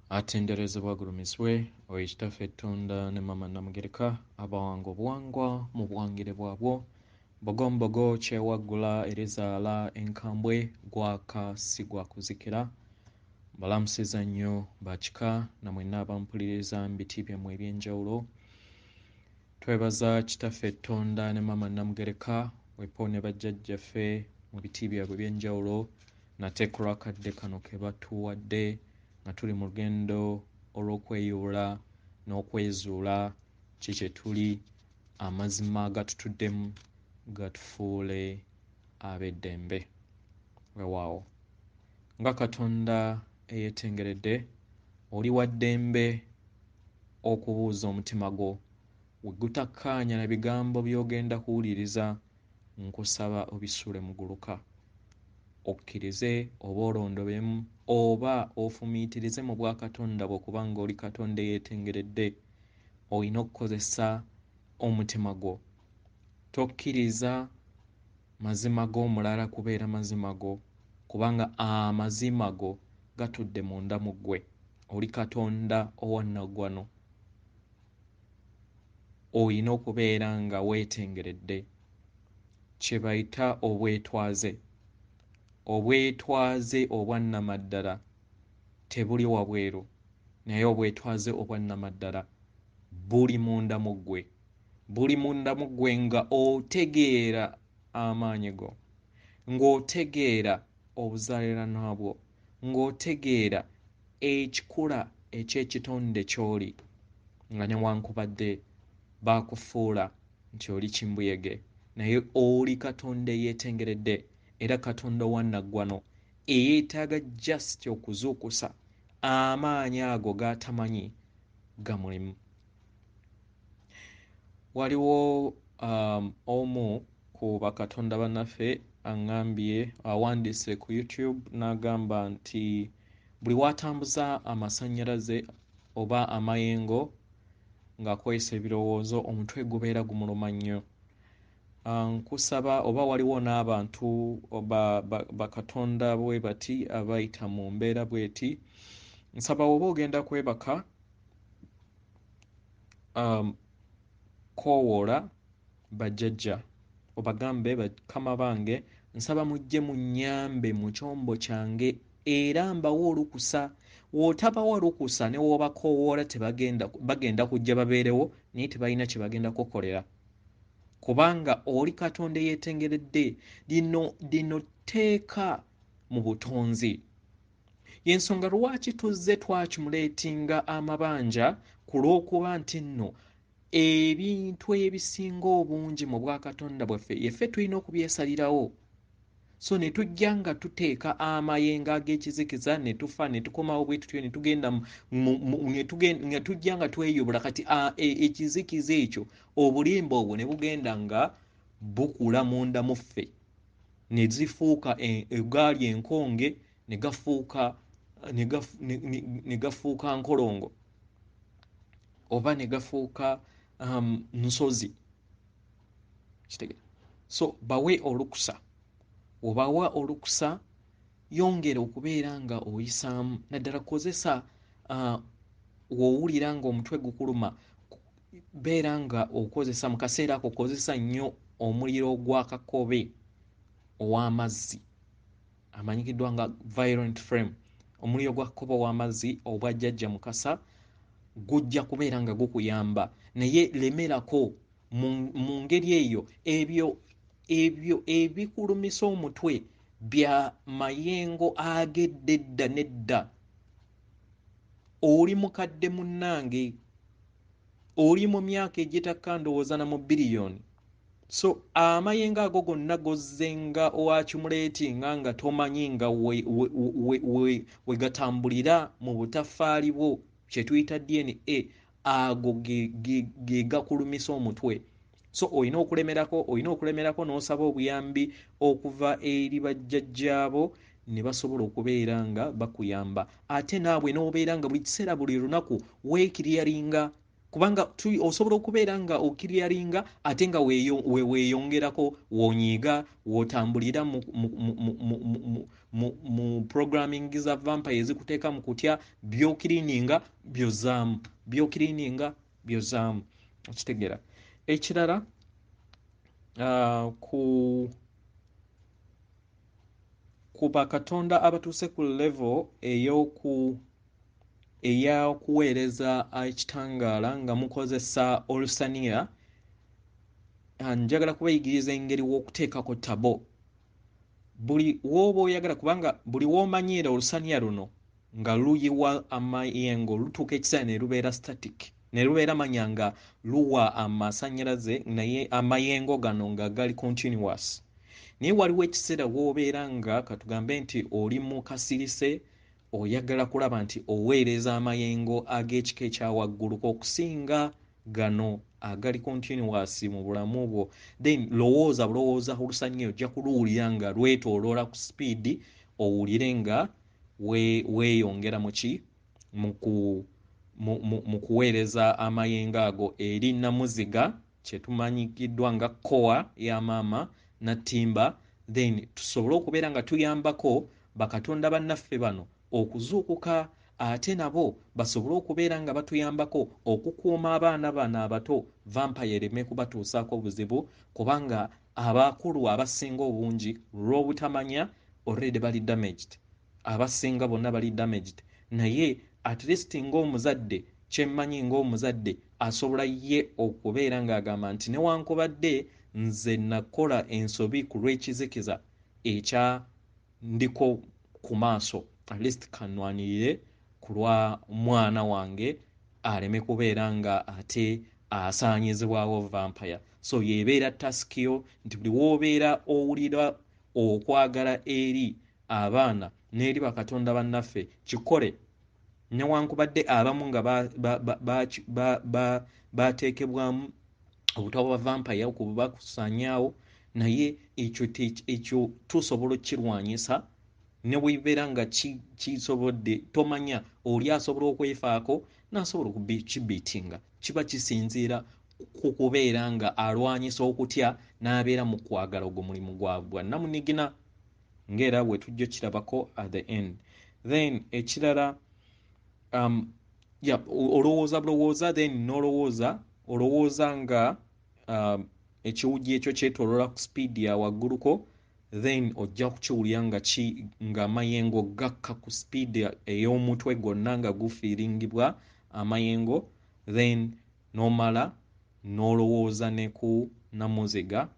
Atenderezebwa agulumizibwe oyo Kitaffe Ttonda ne Maama Nnamugereka abawanga obuwangwa mu buwangire bwabwo. Mbogombogo kyewaggula erizaala enkambwe gwaka si gwa kuzikira. Mbalamusiza nnyo bakika na mwenna abampuliriza mu biti byammwe eby'enjawulo. Twebaza Kitaffe Ttonda ne Maama Nnamugereka wepo ne bajjajjaffe mu biti byabwe eby'enjawulo nate ku lw'akadde kano ke batuwadde nga tuli mu lugendo olw'okweyuula n'okwezuula ki kye tuli, amazima agatutuddemu gatufuule ab'eddembe. Weewaawo nga Katonda eyeetengeredde, oli wa ddembe okubuuza omutima gwo we gutakkaanya na bigambo by'ogenda kuwuliriza, nkusaba obisuule muguluka, okkirize oba olondobemu oba ofumiitirize mu bwakatonda bwo, kubanga oli Katonda eyeetengeredde. Olina okukozesa omutima gwo. Tokkiriza mazima g'omulala kubeera mazima go, kubanga amazima go gatudde munda mu ggwe. Oli Katonda owannaggwano, olina okubeera nga weetengeredde, kye bayita obwetwaze. Obwetwaze obwannamaddala tebuli wabweru, naye obwetwaze obwannamaddala buli munda mu ggwe. Buli munda mu ggwe nga otegeera amaanyi go, ng'otegeera obuzaaliranwa bwo, ng'otegeera ekikula eky'ekitonde ky'oli, nga newankubadde baakufuula nti oli kimbuyege, naye oli Katonda eyeetengeredde era Katonda owannaggwano eyeetaaga just okuzuukusa amaanyi ago g'atamanyi gamulimu. Waliwo omu ku bakatonda bannaffe aŋŋambye, awandiise ku YouTube n'agamba nti buli w'atambuza amasannyalaze oba amayengo ng'akozesa ebirowoozo, omutwe gubeera gumuluma nnyo. Nkusaba oba waliwo n'abantu bakatonda bwe bati abayita mu mbeera bw'eti, nsaba oba ogenda kwebaka, koowoola bajjajja obagambe, bakama bange, nsaba mujje munnyambe mu kyombo kyange era mbawe olukusa. W'otabawa lukusa ne w'obakoowoola bagenda kujja babeerewo, naye tebalina kye bagenda kukolera, kubanga oli Katonda eyeetengeredde. Lino tteeka mu butonzi. Y'ensonga lwaki tuzze twakimulatinga amabanja, ku lw'okuba nti nno ebintu ebisinga obungi mu bwakatonda bwaffe yeffe tulina okubyesalirawo. So ne tujja nga tuteeka amayengo ag'ekizikiza ne tufa ne tukomawo bwe tutyo ne tugenda ne tujja nga tweyubula. Kati ekizikiza ekyo, obulimba obwo ne bugenda nga bukula munda mu ffe, ne zifuuka egaali enkonge, ne gafuuka nkolongo oba ne gafuuka nsozi. Kitegeera? So bawe olukusa. Obawa olukusa, yongera okubeera nga oyisaamu, naddala kozesa w'owulira ng'omutwe gukuluma, beera nga okozesa mu kaseera ako, kozesa nnyo omuliro gwa kakobe ow'amazzi amanyikiddwa nga violent flame. Omuliro gwa kakobe ow'amazzi obwa Jjajja Mukasa gujja kubeera nga gukuyamba, naye lemerako mu ngeri eyo. Ebyo ebikulumisa omutwe bya mayengo ag'edda edda nedda. Oli mukadde munnange, oli mu myaka egitakka ndowooza na mu biliyoni. So amayengo ago gonna gozzenga owakimulatinga nga tomanyi nga we gatambulira mu butafaali bwo, kye tuyita DNA, ago ge gakulumisa omutwe. So olina okulemerako n'osaba obuyambi okuva eri bajjajjaabo ne basobola okubeera nga bakuyamba. Ate naabwe n'obeera nga buli kiseera, buli lunaku weekiryaringa Kubanga osobola okubeera nga okiryaringa ate nga weeyongerako, wonyiiga, wotambulira mu programming za vampire ezikuteeka mu kutya, byokirininga byozaamu, byokirininga byozaamu. Okitegeera? Ekirala, ku bakatonda abatuuse ku level ey'okuweereza ekitangaala nga mukozesa olusaniya, njagala kubayigiriza engeri w'okuteekako tabo. Buli w'oba oyagala, kubanga buli w'omanyiira olusaniya luno nga luyiwa amayengo, lutuuka ekiseera ne lubeera static, ne lubeera manya nga luwa amasannyalaze, naye amayengo gano nga gali continuous. Naye waliwo ekiseera w'obeera nga katugambe nti oli mu kasirise, oyagala kulaba nti oweereza amayengo ag'ekika ekya waggulu okusinga gano agali continuous mu bulamu bwo, then lowooza bulowooza olusaniya ojja kuluwulira nga lwetooloola ku sipiidi, owulire nga weeyongera muki mu kuweereza amayengo ago eri namuziga, kyetumanyikiddwa nga kowa ya maama Natimba. Then tusobole okubeera nga tuyambako bakatonda bannaffe bano okuzuukuka, ate nabo basobole okubeera nga batuyambako okukuuma abaana bano abato, vampire ereme kubatuusaako buzibu, kubanga abakulu abasinga obungi lw'obutamanya already bali damaged, abasinga bonna bali damaged. Naye at least ng'omuzadde, kyemmanyi ng'omuzadde asobola ye okubeera ng'agamba nti newankubadde nze nakola ensobi ku lw'ekizikiza ekya ndiko ku maaso, at least kanwanirire ku lwa mwana wange aleme kubeera nga ate asaanyizibwawo vampire. So yebeera task yo nti buli w'obeera owulira okwagala eri abaana n'eri bakatonda bannaffe, kikole, newankubadde abamu nga bateekebwamu obutwa bwa vampire okubakusaanyaawo, naye ekyo tusobola okukirwanyisa. Ne bwebibeera nga kisobodde, tomanya, oli asobola okwefaako n'asobola okukibiitinga. Kiba kisinziira ku kubeera nga alwanyisa okutya n'abeera mu kwagala. Ogwo mulimu gwa bwannamunigina, ng'era bwe tujja kirabako at the end. Then ekirala, yeah, olowooza bulowooza, then n'olowooza olowooza nga ekiwujjo ekyo kyetooloola ku sipiidi ya wagguluko, then ojja kukiwulira nga ng'amayengo gakka ku sipiidi ey'omutwe gwonna nga gufiiringibwa amayengo. Then n'omala n'olowooza ne ku namuziga,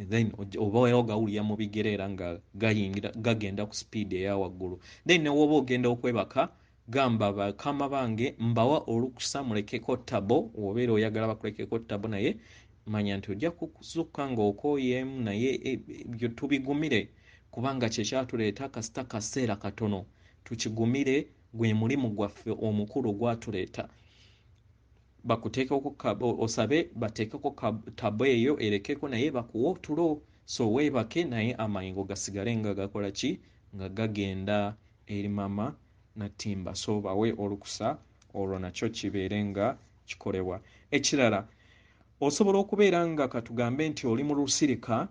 then oba ogawulira mu bigere era nga gayingira gagenda ku sipiidi eya waggulu. Then ne woba ogenda okwebaka, gamba bakama bange mbawa olukusa mulekeko tabo, obeera oyagala bakulekeko tabo, naye manya nti ojja kuzukka ng'okooyeemu, naye ebyo tubigumire kubanga kyekyatuleeta. Kasita kaseera katono, tukigumire, gwe mulimu gwaffe omukulu gwatuleeta. Bakuteekeko, osabe bateekeko tabo eyo erekeko, naye bakuwa otulo, so weebake, naye amayengo gasigale nga gakola ki, nga gagenda eri mama Natimba. So bawe olukusa olwo nakyo kibeere nga kikolebwa. Ekirala, osobola okubeera nga katugambe nti oli mu lusirika,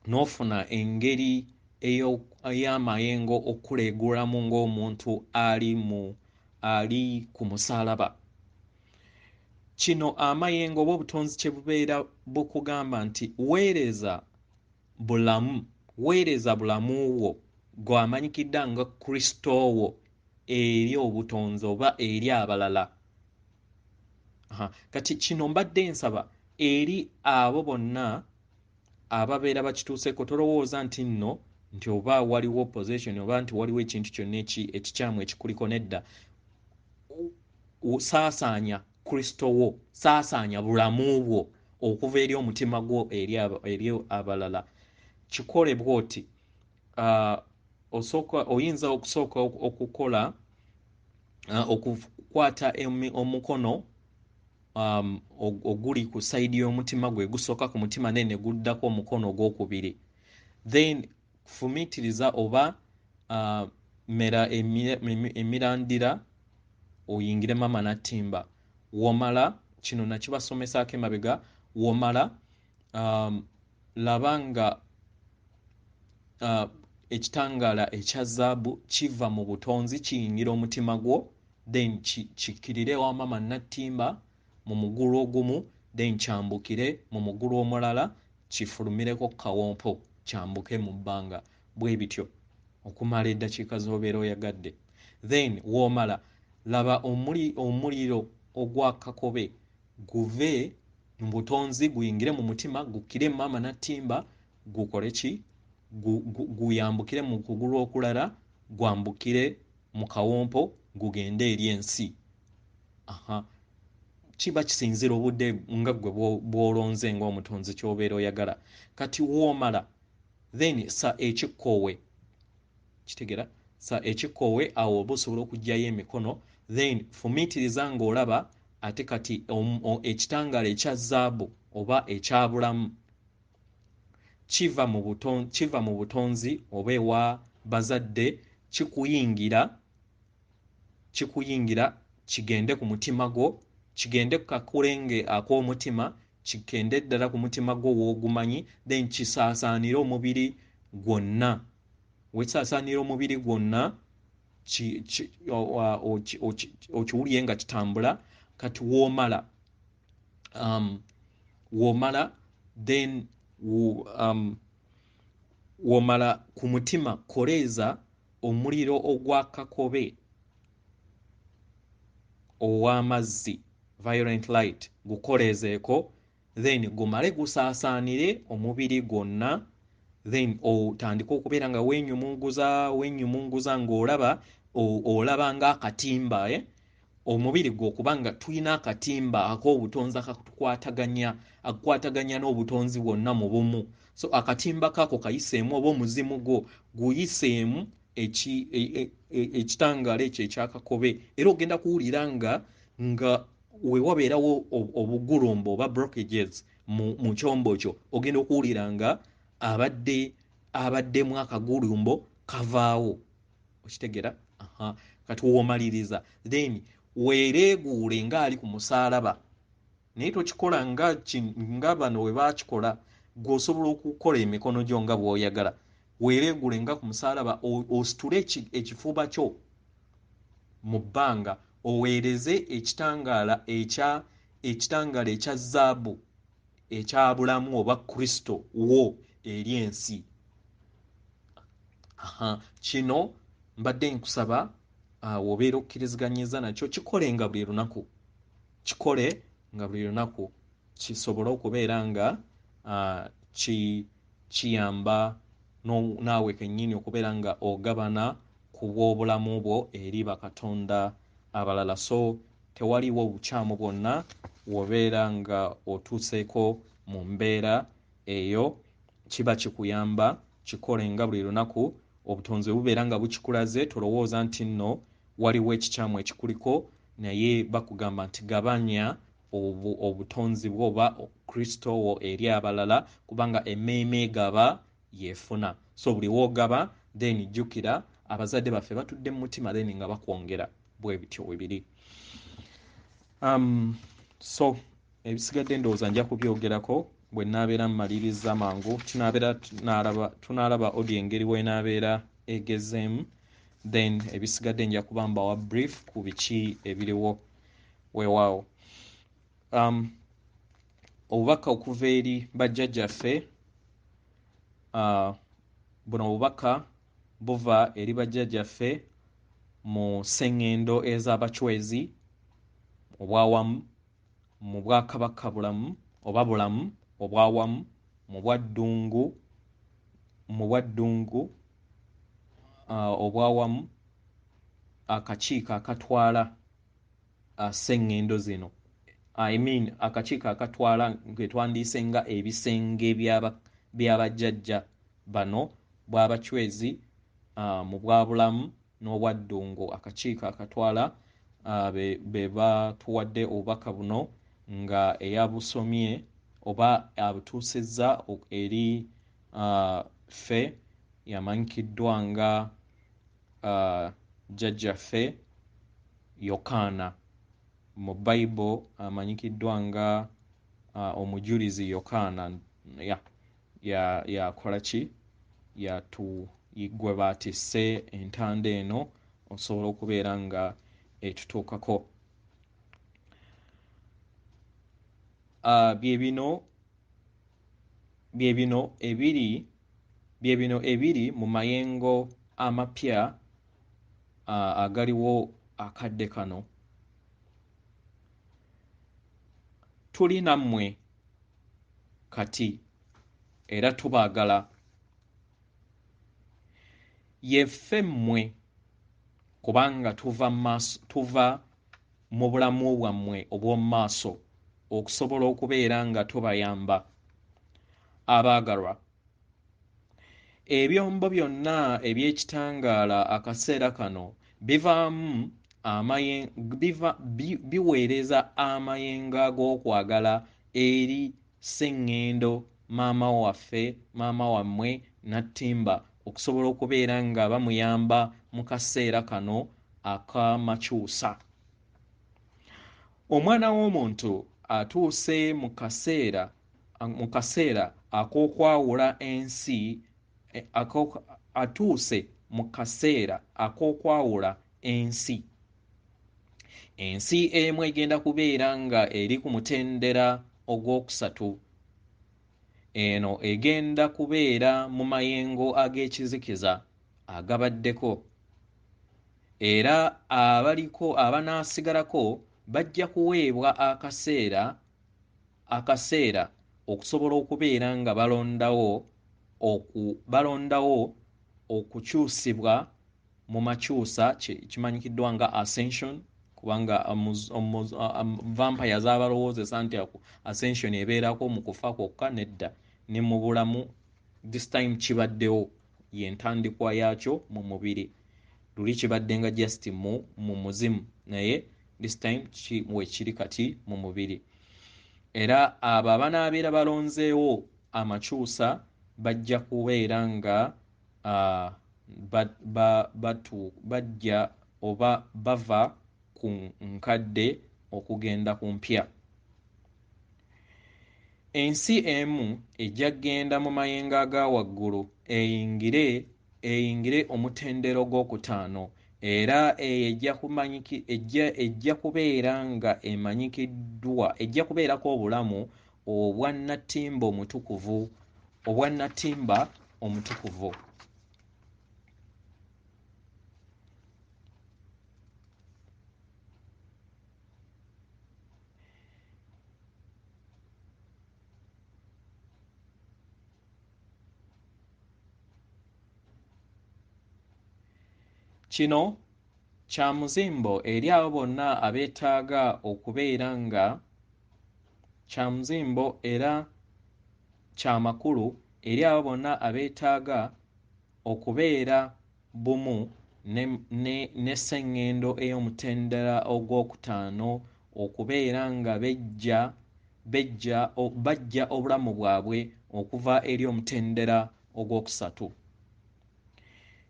n'ofuna engeri ey'amayengo okuleegulamu ng'omuntu ali ku musaalaba. Kino amayengo oba obutonzi kye bubeera bukugamba nti weereza bulamu, weereza bulamu bwo gw'amanyikiddwa nga Kristo wo eri obutonzi oba eri abalala. Kati kino mbadde nsaba eri abo bonna ababeera bakituuseeko, tolowooza nti nno nti oba waliwo possession oba nti waliwo ekintu kyonna ekikyamu ekikuliko. Nedda, saasaanya Kristo wo, saasaanya bulamu bwo okuva eri omutima gwo eri abalala. Kikole bw'oti, osooka, oyinza okusooka okukola okukwata omukono oguli ku sayidi y'omutima gwe gusooka ku mutima, naye ne guddako omukono ogwokubiri. Then fumiitiriza oba mera emirandira. Oyingire mama nattimba. Womala, kino nakibasomesaako emabega, womala laba nga ekitangaala ekya zaabu kiva mu butonzi kiyingira omutima gwo, then kikkirire wa mama nattimba mu mugulu ogumu, then kyambukire mu mugulu omulala, kifulumireko kawompo, kyambuke mu bbanga, bwe bityo okumala eddakiika z'obeera oyagadde. Then w'omala, laba omuliro ogwa kakobe guve mu butonzi guyingire mu mutima, gukkire mama nattimba, gukole ki? Guyambukire mu kugulu okulala, gwambukire mu kawompo, gugende eri ensi. Aha. Kiba kisinziira obudde nga ggwe bw'olonze ng'omutonzi ky'obeera oyagala. Kati w'omala, then sa ekikkoowe, kitegeera, sa ekikkoowe, awo oba osobola okuggyayo emikono, then fumiitiriza ng'olaba ate kati ekitangaala ekya zaabu oba ekya bulamu kiva mu butonzi oba ewa bazadde, kikuyingira kigende ku mutima gwo, kigende ku kakulenge ak'omutima, kigende ddala ku mutima gwo w'ogumanyi, then kisaasaanire omubiri gwonna. Wekisaasaanira omubiri gwonna, okiwulire nga kitambula. Kati w'omala, then w'omala ku mutima koleeza omuliro ogwa kakobe ow'amazzi, violent light, gukoleezeeko, then gumale gusaasaanire omubiri gwonna, then otandike okubeera nga wenyumunguza ng'olaba olaba ng'akatimba, omubiri gwo, okubanga tulina akatimba ak'obutonzi akatukwataganya, akukwataganya n'obutonzi bwonna mu bumu. So akatimba kako kayiseemu, oba omuzimu gwo guyiseemu ekitangaala ekyo ekyakakobe, era ogenda kuwulira nga we wabeerawo obugulumbo oba blockages mu kyombo kyo, ogenda okuwulira nga abaddemu akagulumbo kavaawo. Okitegeera? Aha. Kati w'omaliriza, then weereeguule ng'ali ku musaalaba, naye tokikola nga bano we baakikola, ggwe osobola okukola emikono gyo nga bw'oyagala. Weereeguule nga ku musaalaba, ositule ekifuba kyo mu bbanga, oweereze ekitangaala ekya zaabu ekya bulamu oba Kristo wo eri ensi. Aha. Kino mbadde nkusaba wobeera okkiriziganyiza nakyo, kikole nga buli lunaku, kikole nga buli lunaku, kisobole okubeera nga kiyamba naawe kennyini okubeera nga ogabana ku bw'obulamu bwo eri bakatonda abalala. So tewaliwo bukyamu bwonna wobeera nga otuuseeko mu mbeera eyo, kiba kikuyamba, kikole nga buli lunaku. Obutonzi bubeera nga bukikulaze, tolowooza nti nno waliwo ekikyamu ekikuliko, naye bakugamba nti gabanya obutonzi bwo oba Kristo wo eri abalala, kubanga emmeeme egaba yefuna. So buli w'ogaba, then jjukira abazadde baffe batudde mu mutima, then nga bakwongera. Bwe bityo we biri. So ebisigadde ndowooza nja kubyogerako bwe naabeera mmaliriza mangu. Tunaalaba audio engeri w'enaabeera egezeemu, then ebisigadde nja kuba mbawa brief ku biki ebiriwo. Weewaawo. Obubaka okuva eri bajjajjaffe, buno obubaka buva eri bajjajjaffe mu sseŋŋendo ez'abachwezi obwawamu, mu bwakabaka bulamu oba bulamu obwawamu, mu bwaddungu obwawamu, akakiiko akatwala sseŋŋendo zino, I mean akakiiko akatwala ge twandiise nga ebisenge by'abajjajja bano bw'abachwezi, mu bwabulamu n'obwaddungu. Akakiiko akatwala be batuwadde obubaka buno nga eyabusomye oba abutuusizza eri ffe yamanyikiddwa nga jjajjaffe Yokaana, mu Bible amanyikiddwa nga omujulizi Yokaana, yakola ki, gwe baatisse entanda eno osobola okubeera nga etutuukako. Bye bino ebiri mu mayengo amapya agaliwo akadde kano. Tuli nammwe kati era tubaagala. Yeffe mmwe, kubanga tuva mu bulamu bwammwe obw'omu maaso okusobola okubeera nga tubayamba. Abaagalwa, ebyombo byonna eby'ekitangaala akaseera kano bivaamu biweereza amayengo ag'okwagala eri Sseŋŋendo maama waffe, maama wammwe Nattimba, okusobola okubeera nga bamuyamba mu kaseera kano ak'amakyusa. Omwana w'omuntu atuuse mu kaseera ak'okwawula ensi, atuuse mu kaseera ak'okwawula ensi. Ensi emu egenda kubeera nga eri ku mutendera ogwokusatu. Eno egenda kubeera mu mayengo ag'ekizikiza agabaddeko, era abaliko abanaasigalako bajja kuweebwa akaseera okusobola okubeera nga balondawo okukyusibwa mu makyusa, kimanyikiddwa nga ascension, kubanga vampires abalowoozesa nti ascension ebeerako mu kufa kwokka, nedda, ne mu bulamu this time kibaddewo, y'entandikwa yaakyo mu mubiri. Luli kibadde nga just mu muzimu, naye this time wekiri kati mu mubiri. Era abo abanaabeera balonzeewo amakyusa bajja kubeera nga bajja oba bava ku nkadde okugenda ku mpya. Ensi emu ejja kugenda mu mayengo aga waggulu eyingire omutendera ogwokutaano, era eyo ejja kubeera nga emanyikiddwa, ejja kubeerako obulamu obwa Nnattimba omutukuvu, obwa Nnattimba omutukuvu. Kino kya muzimbo eri abo bonna abeetaaga okubeera nga kya muzimbo era kya makulu eri abo bonna abeetaaga okubeera bumu ne sseŋŋendo ey'omutendera ogwokutaano, okubeera nga bajja obulamu bwabwe okuva eri omutendera ogwokusatu.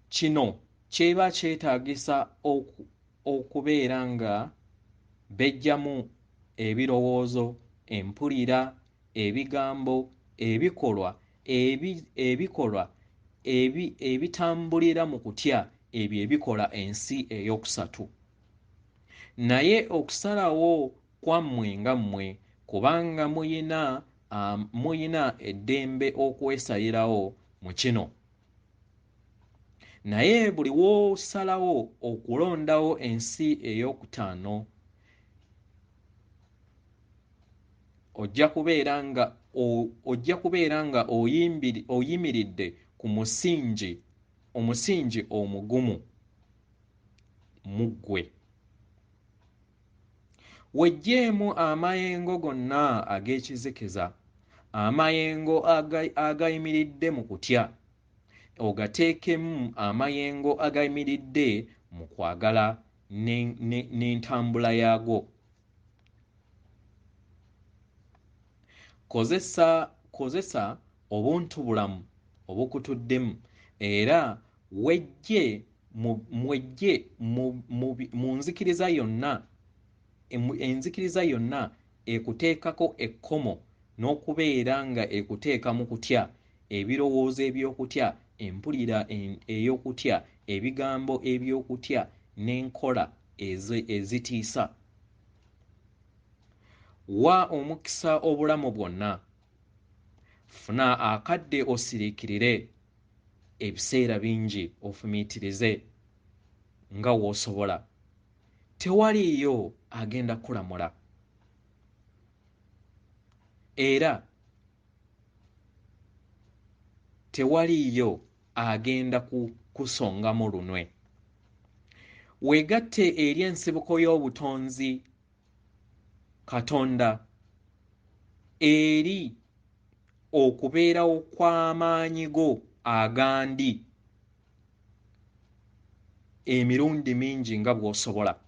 Kino kyeba kyetaagisa okubeera nga bejjamu ebirowoozo, empulira, ebigambo, ebikolwa ebitambulira mu kutya ebyo ebikola ensi eyokusatu. Naye okusalawo kwammwe nga mmwe, kubanga muyina eddembe okwesalirawo mu kino. Naye buli w'osalawo okulondawo ensi eyokutaano, ojja kubeera nga oyimiridde ku musingi, omusingi omugumu mu ggwe. Weggyemu amayengo gonna ag'ekizikiza, amayengo agayimiridde mu kutya, ogateekemu amayengo agayimiridde mu kwagala n'entambula yaago. Kozesa obuntubulamu obukutuddemu era weggye Mwejje mu nzikiriza yonna, enzikiriza yonna ekuteekako ekkomo n'okubeera nga ekuteeka mu kutya, ebirowoozo eby'okutya, empulira ey'okutya, ebigambo eby'okutya n'enkola ezitiisa. Wa omukisa obulamu bwonna. Funa akadde osiriikirire ebiseera bingi, ofumiitirize nga w'osobola. Tewaliiyo agenda kulamula, era tewaliiyo agenda kusongamu lunwe. Weegatte eri ensibuko y'obutonzi Katonda, eri okubeerawo kw'amaanyi go agandi emirundi mingi nga bw'osobola.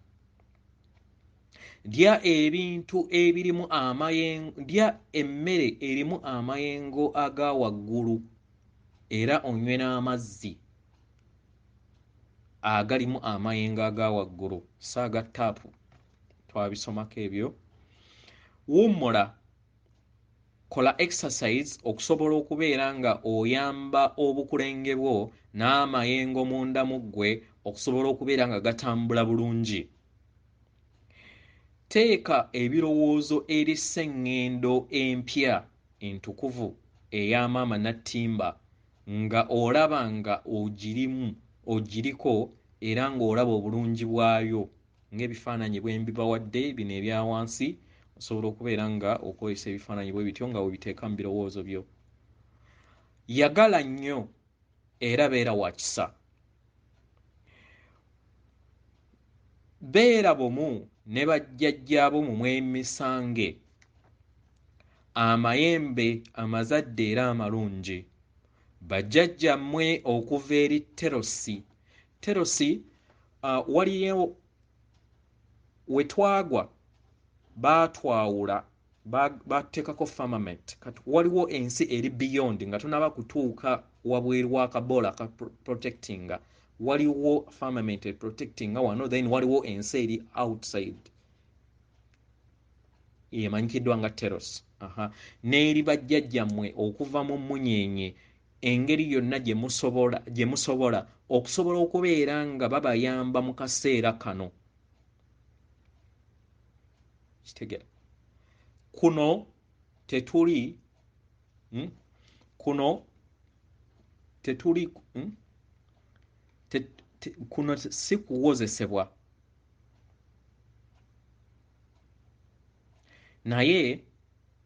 Lya ebintu ebirimu amayengo, lya emmere erimu amayengo aga waggulu era onywe n'amazzi agalimu amayengo aga waggulu, si aga ttaapu, twabisomako ebyo. Wummula, kola exercise okusobola okubeera nga oyamba obukulenge bwo n'amayengo munda mu ggwe okusobola okubeera nga gatambula bulungi. Teeka ebirowoozo eri sseŋŋendo empya entukuvu eya Maama Nattimba nga olaba nga ogirimu, ogiriko era ng'olaba obulungi bwayo ng'ebifaananyi bwe mbibawadde bino ebya wansi. Osobola okubeera nga okozesa ebifaananyi bwe bityo nga webiteeka mu birowoozo byo. Yagala nnyo era beera wa kisa. Beera bumu ne bajjajjaabo mu mwemisange, amayembe amazadde era amalungi. Bajjajjammwe okuva eri Terosi. Terosi waliyo we twagwa, baatwawula, bateekako firmament. Kati waliwo ensi eri beyond nga tonaba kutuuka wabweru wa kabola ka protectinga, waliwo firmament e protectinga wano, then waliwo ensi eri outside emanyikiddwa nga Teros. N'eri bajjajjammwe okuva mu mmunyeenye, engeri yonna gye musobola okusobola okubeera nga babayamba mu kaseera kano. Kitegera kuno tetuli, kuno tetuli, kuno si kuwozesebwa, naye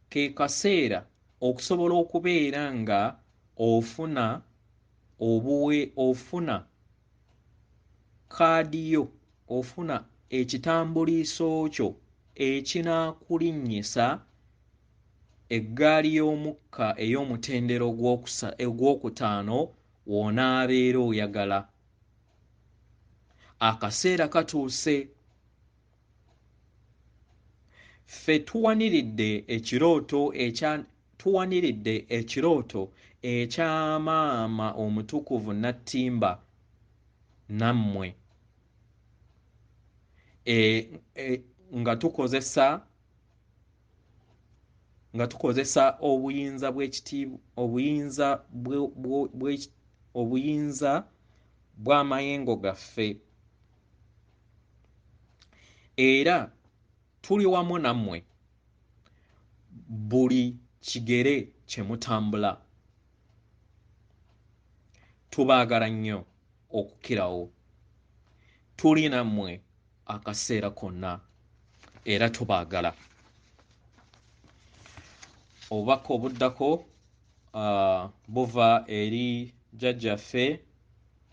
ke kaseera okusobola okubeera nga ofuna ofuna kaadi yo, ofuna ekitambuliiso kyo ekinaakulinnyisa eggaali y'omukka ey'omutendera ogwokutaano w'onaabeera oyagala. Akaseera katuuse. Ffe tuwaniridde ekirooto tuwaniridde ekirooto ekya Maama Omutukuvu Nattimba nammwe, nga tukozesa obuyinza bw'ekitiibwa, obuyinza bw'amayengo gaffe, era tuli wamu nammwe buli kigere kye mutambula. Tubaagala nnyo okukirawo, tuli nammwe akaseera konna era tubaagala. Obubaka obuddako buva eri jjajjaffe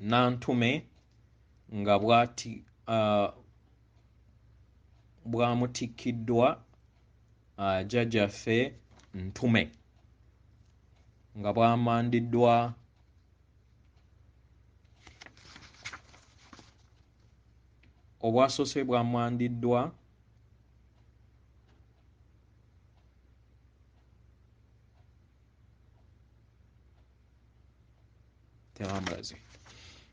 Nantume nga bwamutikkiddwa jjajjaffe Ntume, nga bwamandiddwa obwasoose bwamandiddwa tebamulaze.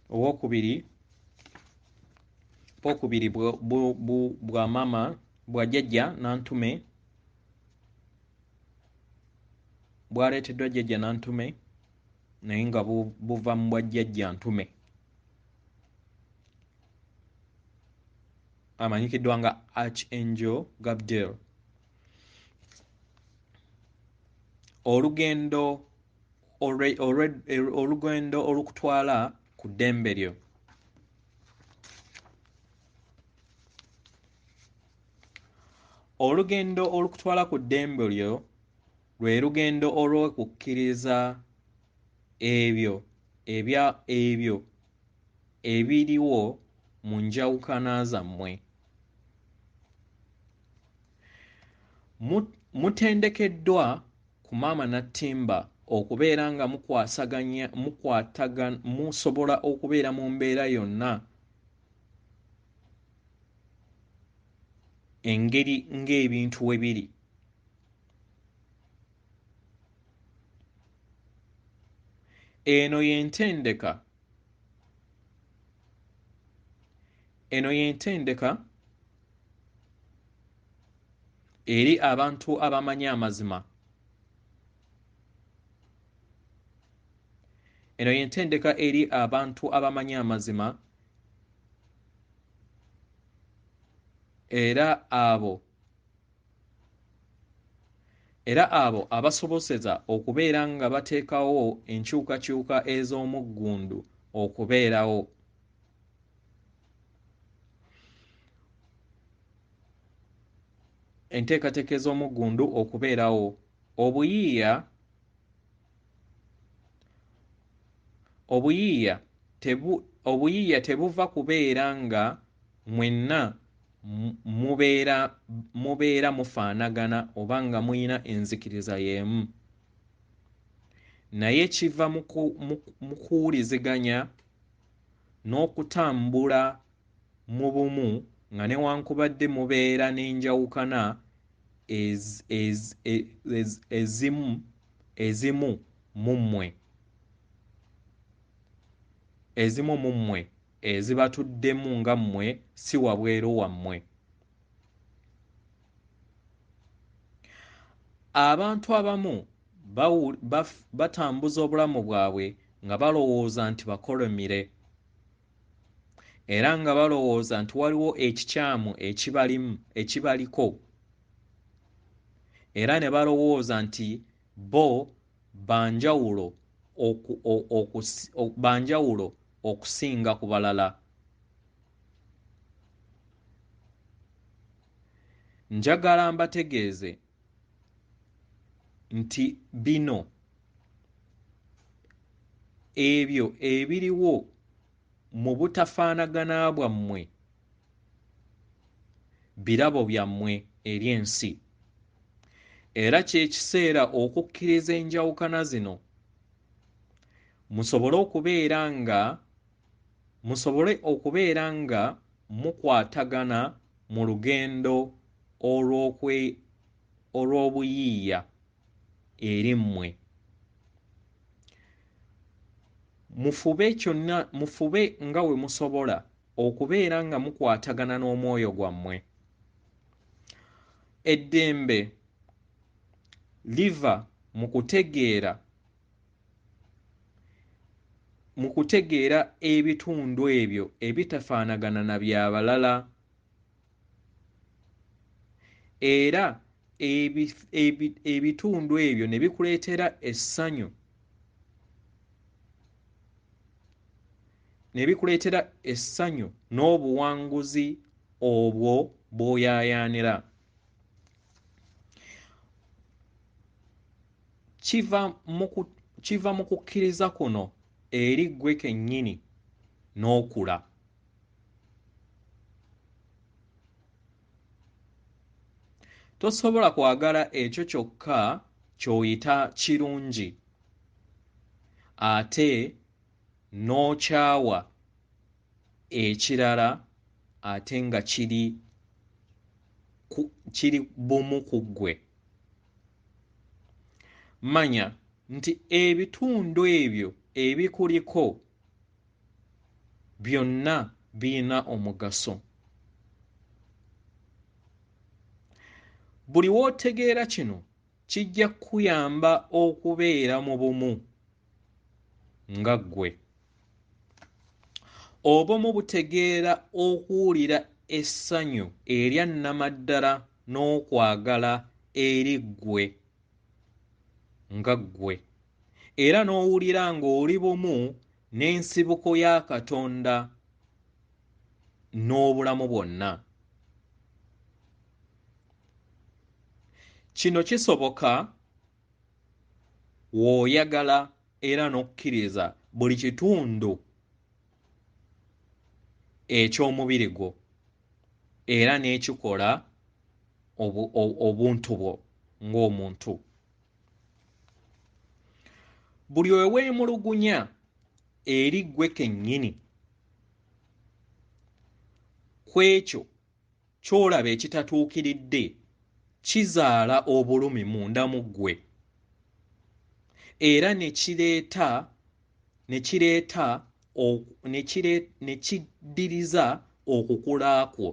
Owokubiri Bwokubiri bwa mama bwa jjajja Nantume, bwaleeteddwa jjajja Nantume naye nga buva mu bwa jjajja Ntume, amanyikiddwa nga Archangel Gabdiel. Olugendo olugendo olukutwala ku ddembe lyo. Olugendo olukutwala ku ddembe lyo lwe lugendo olw'okukkiriza ebyo ebiriwo mu njawukana zammwe. Mutendekeddwa ku Maama Nattimba okubeera nga musobola okubeera mu mbeera yonna engeri ng'ebintu we biri. Eno y'entendeka eri abantu abamanyi amazima. Eno y'entendeka eri abantu abamanyi amazima era abo abasoboseza okubeera nga bateekawo enkyukakyuka ez'omuggundu okubeerawo. Enteekateeka ez'omuggundu okubeerawo. Obuyiiya tebuva kubeera nga mwenna mubeera mufaanagana oba nga muyina enzikiriza y'emu, naye kiva mu kuwuliziganya n'okutambula mu bumu nga newankubadde mubeera n'enjawukana ezimu mu mmwe ezibatuddemu nga mmwe si wabweru wammwe. Abantu abamu batambuza obulamu bwabwe nga balowooza nti bakolomire, era nga balowooza nti waliwo ekikyamu ekibaliko, era ne balowooza nti bo banjawulo okusinga ku balala. Njagala mbategeeze nti bino ebyo ebiriwo mu butafaanagana bwammwe birabo byammwe eri ensi, era ky'ekiseera okukkiriza enjawukana zino musobole okubeera nga mukwatagana mu lugendo olw'obuyiiya eri mmwe. Mufube nga we musobola okubeera nga mukwatagana n'omwoyo gwammwe. Eddembe liva mu kutegeera ebitundu ebyo ebitafaanagana na bya balala, era ebitundu ebyo ne bikuleetera essanyu n'obuwanguzi obwo bw'oyaayaanira. Kiva mu kukkiriza kuno eri ggwe kennyini n'okula. Tosobola kwagala ekyo kyokka ky'oyita kirungi ate n'okyawa ekirala ate nga kiri bumu ku ggwe. Manya nti ebitundu ebyo ebikuliko byonna birina omugaso. Buli w'otegeera kino kijja kukuyamba okubeera mu bumu nga ggwe. Obumu butegeera okuwulira essanyu erya nnamaddala n'okwagala eri ggwe nga ggwe, era n'owulira ng'oli bumu n'ensibuko ya Katonda n'obulamu bwonna. Kino kisoboka w'oyagala era n'okkiriza buli kitundu eky'omubiri gwo era n'ekikola obuntu bwo ng'omuntu. Buli we weemulugunya eri ggwe kennyini ku ekyo ky'olaba ekitatuukiridde kizaala obulumi munda mu ggwe era ne kireeta ne kireeta ne kiddiriza okukula kwo.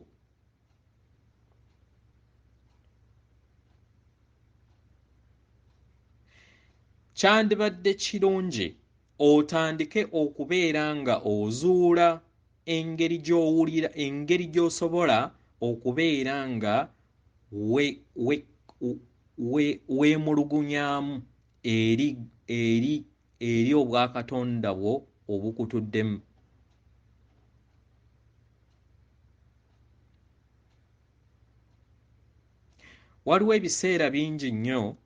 Kyandibadde kirungi otandike okubeera nga ozuula engeri gy'owulira, engeri gy'osobola okubeera nga weemulugunyaamu eri eri eri obwakatonda bwo obukutuddemu. Waliwo ebiseera bingi nnyo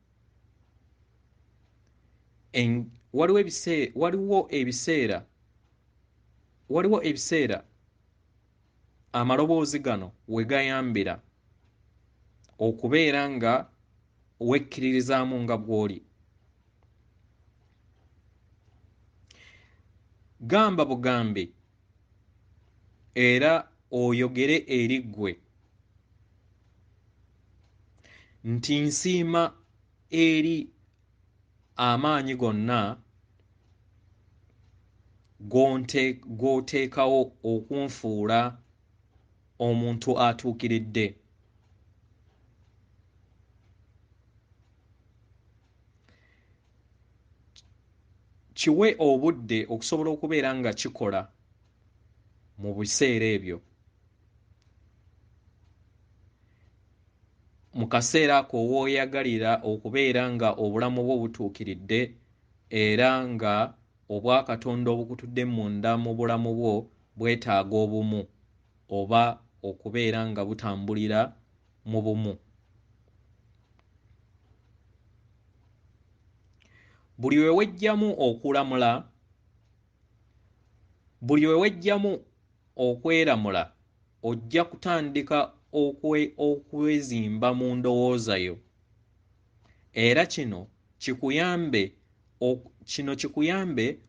waliwo ebiseera amaloboozi gano we gayambira okubeera nga wekkiririzaamu nga bw'oli. Gamba bugambi era oyogere eri ggwe nti nsiima eri amaanyi gonna g'oteekawo okunfuula omuntu atuukiridde. Kiwe obudde okusobola okubeera nga kikola mu biseera ebyo. Mu kaseera ako w'oyagalira okubeera nga obulamu bwo butuukiridde era nga obwakatonda obukutudde munda mu bulamu bwo bwetaaga obumu oba okubeera nga butambulira mu bumu. Buli we weggyamu okulamula, buli we weggyamu okweramula, ojja kutandika okwezimba mu ndowooza yo. Era kino kikuyambe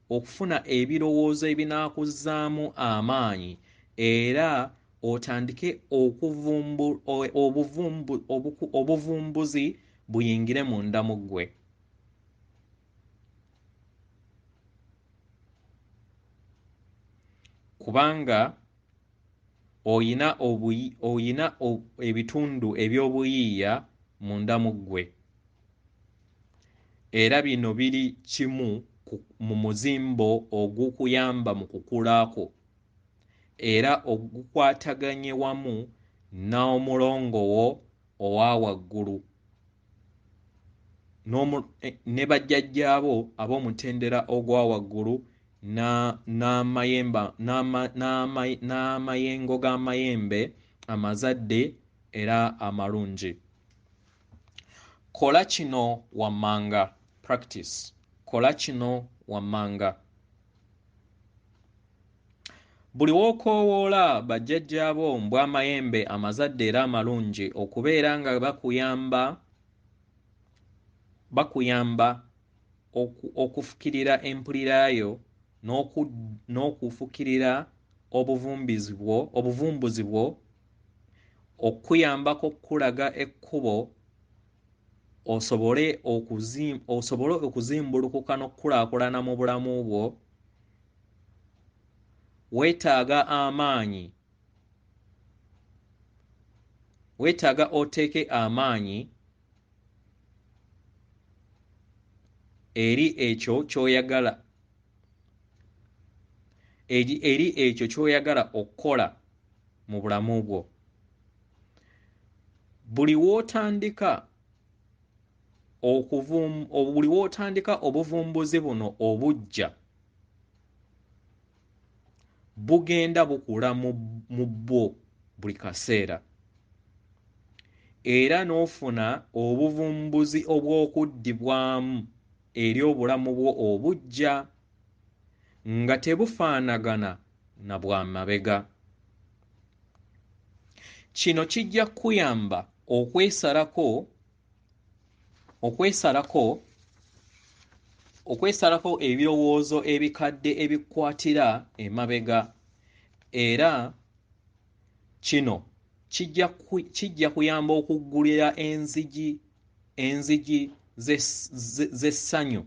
okufuna ebirowoozo ebinaakuzzaamu amaanyi era otandike obuvumbuzi buyingire munda mu ggwe. Kubanga oyina ebitundu eby'obuyiiya munda mu ggwe. Era bino biri kimu mu muzimbo ogukuyamba mu kukula kwo era ogukwataganye wamu n'omulongo wo owa waggulu ne bajjajjaabo ab'omutendera ogwa waggulu n'amayengo g'amayembe amazadde era amalungi. Kola kino wammanga, practice. Kola kino wammanga. Buli w'okoowoola bajjajjaabo mbw'amayembe amazadde era amalungi okubeera nga bakuyamba okufukirira empulira yo n'okufukirira obuvumbuzi bwo, okukuyambako okukulaga ekkubo osobole okuzimbulukuka n'okukulaakulana mu bulamu bwo. Weetaaga Weetaaga oteeke amaanyi eri ekyo ky'oyagala eri ekyo ky'oyagala okukola mu bulamu bwo. Buli w'otandika buli w'otandika obuvumbuzi buno obuggya bugenda bukula mu bwo buli kaseera, era n'ofuna obuvumbuzi obw'okuddibwamu eri obulamu bwo obuggya nga tebufaanagana na bwa mabega. Kino kijja kukuyamba okwesalako ebirowoozo ebikadde ebikukwatira emabega, era kino kijja kuyamba okuggulira enzigi z'essanyu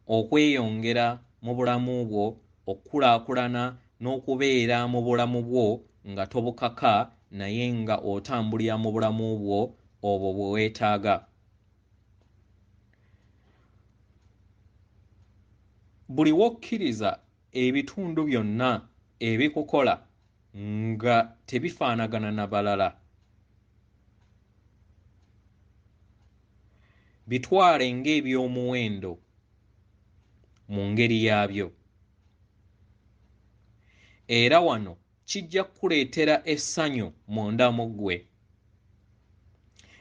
okweyongera mu bulamu bwo, okukulaakulana n'okubeera mu bulamu bwo nga tobukaka naye nga otambulira mu bulamu bwo obwo bwe weetaaga. Buli w'okkiriza ebitundu byonna ebikukola nga tebifaanagana na balala, bitwale ng'ebyomuwendo mu ngeri yaabyo. Era wano kijja kukuleetera essanyu munda mu ggwe,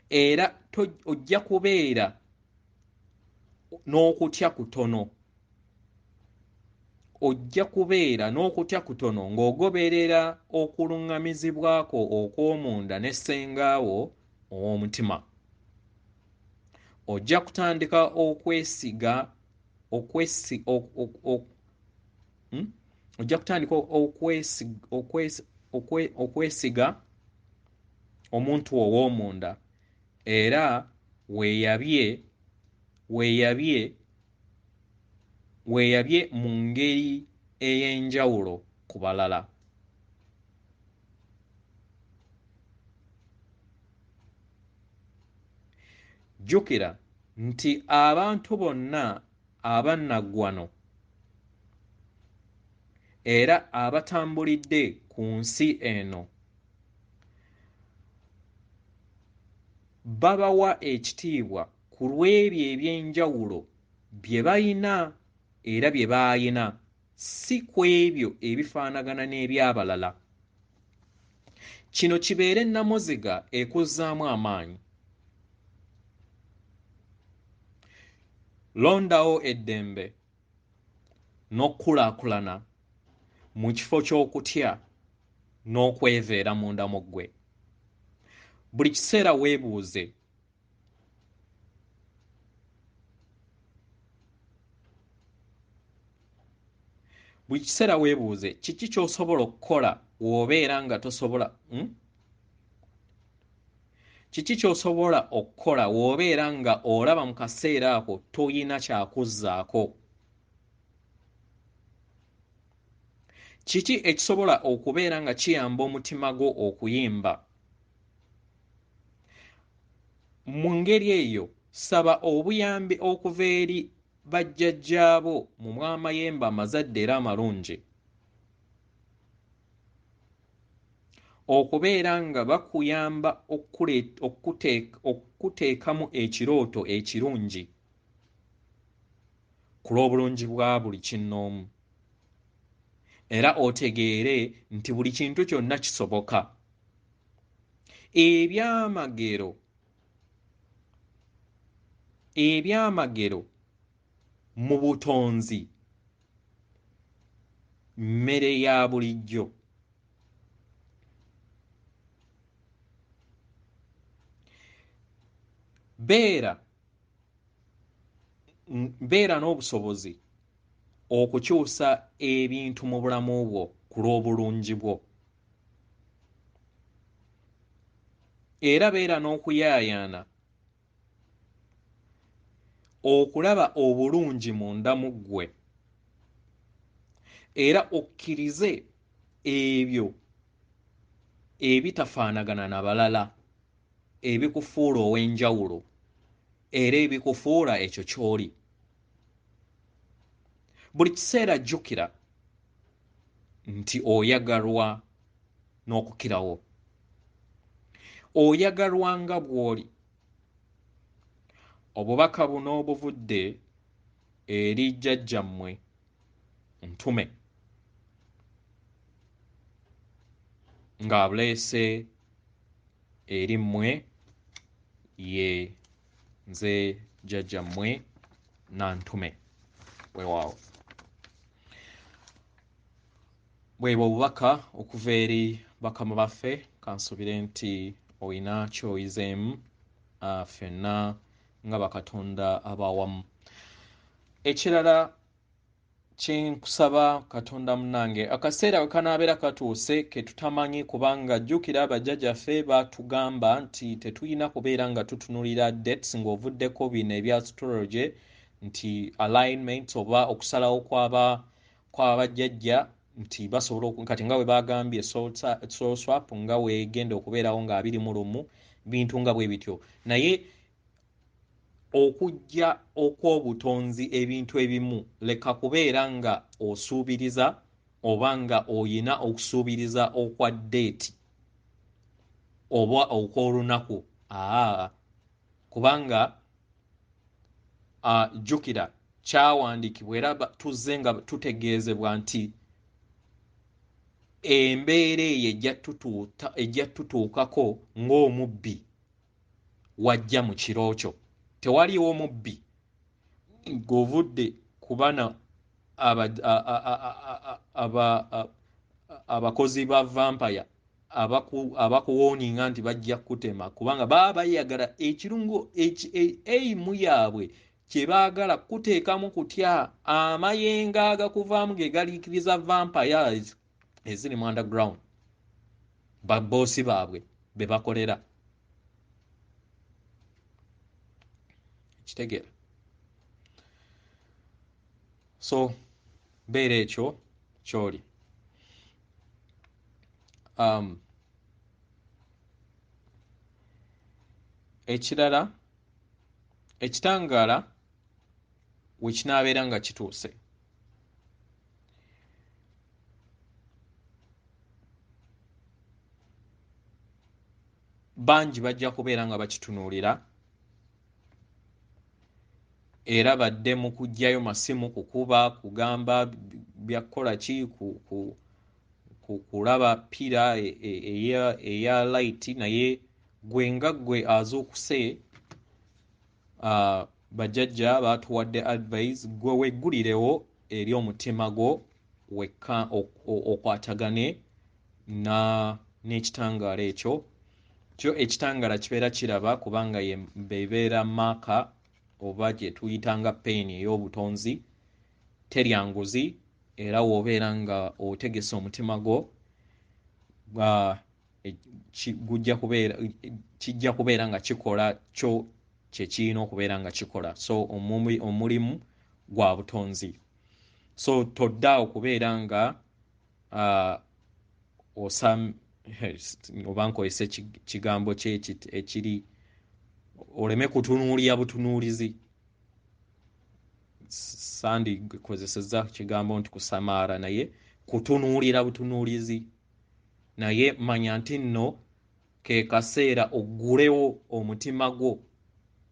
era ojja kubeera n'okutya kutono. Ojja kubeera n'okutya kutono ng'ogoberera okuluŋŋamizibwa kwo okw'omunda ne ssengaawo ow'omutima. Ojja kutandika okwesiga omuntu ow'omunda, era weeyabye mu ngeri ey'enjawulo ku balala. Jjukira nti abantu bonna abannaggwano era abatambulidde ku nsi eno babawa ekitiibwa ku lw'ebyo eby'enjawulo bye bayina era bye baayina, si ku ebyo ebifaanagana n'ebyabalala. Kino kibeere nnamuziga ekuzzaamu amaanyi. Londawo eddembe n'okukulaakulana mu kifo ky'okutya n'okweveera munda mu ggwe. Buli kiseera weebuuze, kiki ky'osobola okukola w'obeera nga tosobola kiki ky'osobola okukola w'obeera nga olaba mu kaseera ako toyina kyakuzzaako? Kiki ekisobola okubeera nga kiyamba omutima gwo okuyimba? Mu ngeri eyo saba obuyambi okuva eri bajjajjaabo mu mwamayembe amazadde era amalungi, okubeera nga bakuyamba okuteekamu ekirooto ekirungi ku lw'obulungi bwa buli kinnoomu, era otegeere nti buli kintu kyonna kisoboka. Ebyamagero mu butonzi mmere ya bulijjo. Beera n'obusobozi okukyusa ebintu mu bulamu bwo ku lw'obulungi bwo, era beera n'okuyaayaana okulaba obulungi munda mu ggwe, era okkirize ebyo ebitafaanagana na balala. ebikufuula ow'enjawulo era ebikufuula ekyo ky'oli. Buli kiseera jjukira nti oyagalwa n'okukirawo, oyagalwa nga bw'oli. Obubaka buno buvudde eri jjajjammwe Ntume ng'abuleese eri mmwe, ye nze jjajjammwe Nantume. Weewaawo. Bwebwo obubaka okuva eri bakama baffe. Kansubire nti olina ky'oyizeemu ffenna nga bakatonda abawamu. Ekirala kyenkusaba Katonda munnange, akaseera we kanaabeera katuuse ke tutamanyi, kubanga jjukira bajjajjaffe batugamba nti tetulina kubeera nga tutunulira dates ng'ovuddeko bino ebya astrology nti alignment oba okusalawo kw'abajjajja nti basobola kati nga bwe bagambye soul swap nga weegenda okubeerawo nga 21, bintu nga bwe bityo. Naye okujja okw'obutonzi ebintu ebimu leka kubeera nga osuubiriza oba nga oyina okusuubiriza okwa date oba okw'olunaku, kubanga jjukira kyawandiikibwa era tuzze nga tutegeezebwa nti embeera eyo ejja tutuukako ng'omubbi wajja mu kiro kyo. Tewaliwo mubbi ng'ovudde ku bana abakozi ba vampire abakuwooninga nti bajja kutema, kubanga baba bayagala ekirungo eimu yaabwe kye baagala kuteekamu kutya amayengo agakuvaamu ge galiikiriza vampires eziri mu underground, baboosi baabwe be bakolera. Kitegeera? So beera ekyo ky'oli. Ekirala, ekitangaala we kinaabeera nga kituuse, bangi bajja kubeera nga bakitunuulira era badde mu kuggyayo masimu, kukuba, kugamba byakukola ki, kulaba pira eya light. Naye gwe nga gwe azuukuse, bajjajja batuwadde advice, gwe weggulirewo eri omutima gwo wekka okwatagane n'ekitangaala ekyo. Kyo ekitangaala kibeera kiraba, kubanga bebeera maaka oba gye tuyitanga peeni ey'obutonzi, terya nguzi. Era w'obeera nga otegese omutima gwo, kijja kubeera nga kikola kyo kye kirina okubeera nga kikola. So omulimu gwa butonzi. So todda okubeera nga oba nkozesa kigambo kye ekiri, oleme kutunuulira butunuulizi. Sandikozesezza kigambo nti kusamaara, naye kutunuulira butunuulizi. Naye manya nti nno ke kaseera oggulewo omutima gwo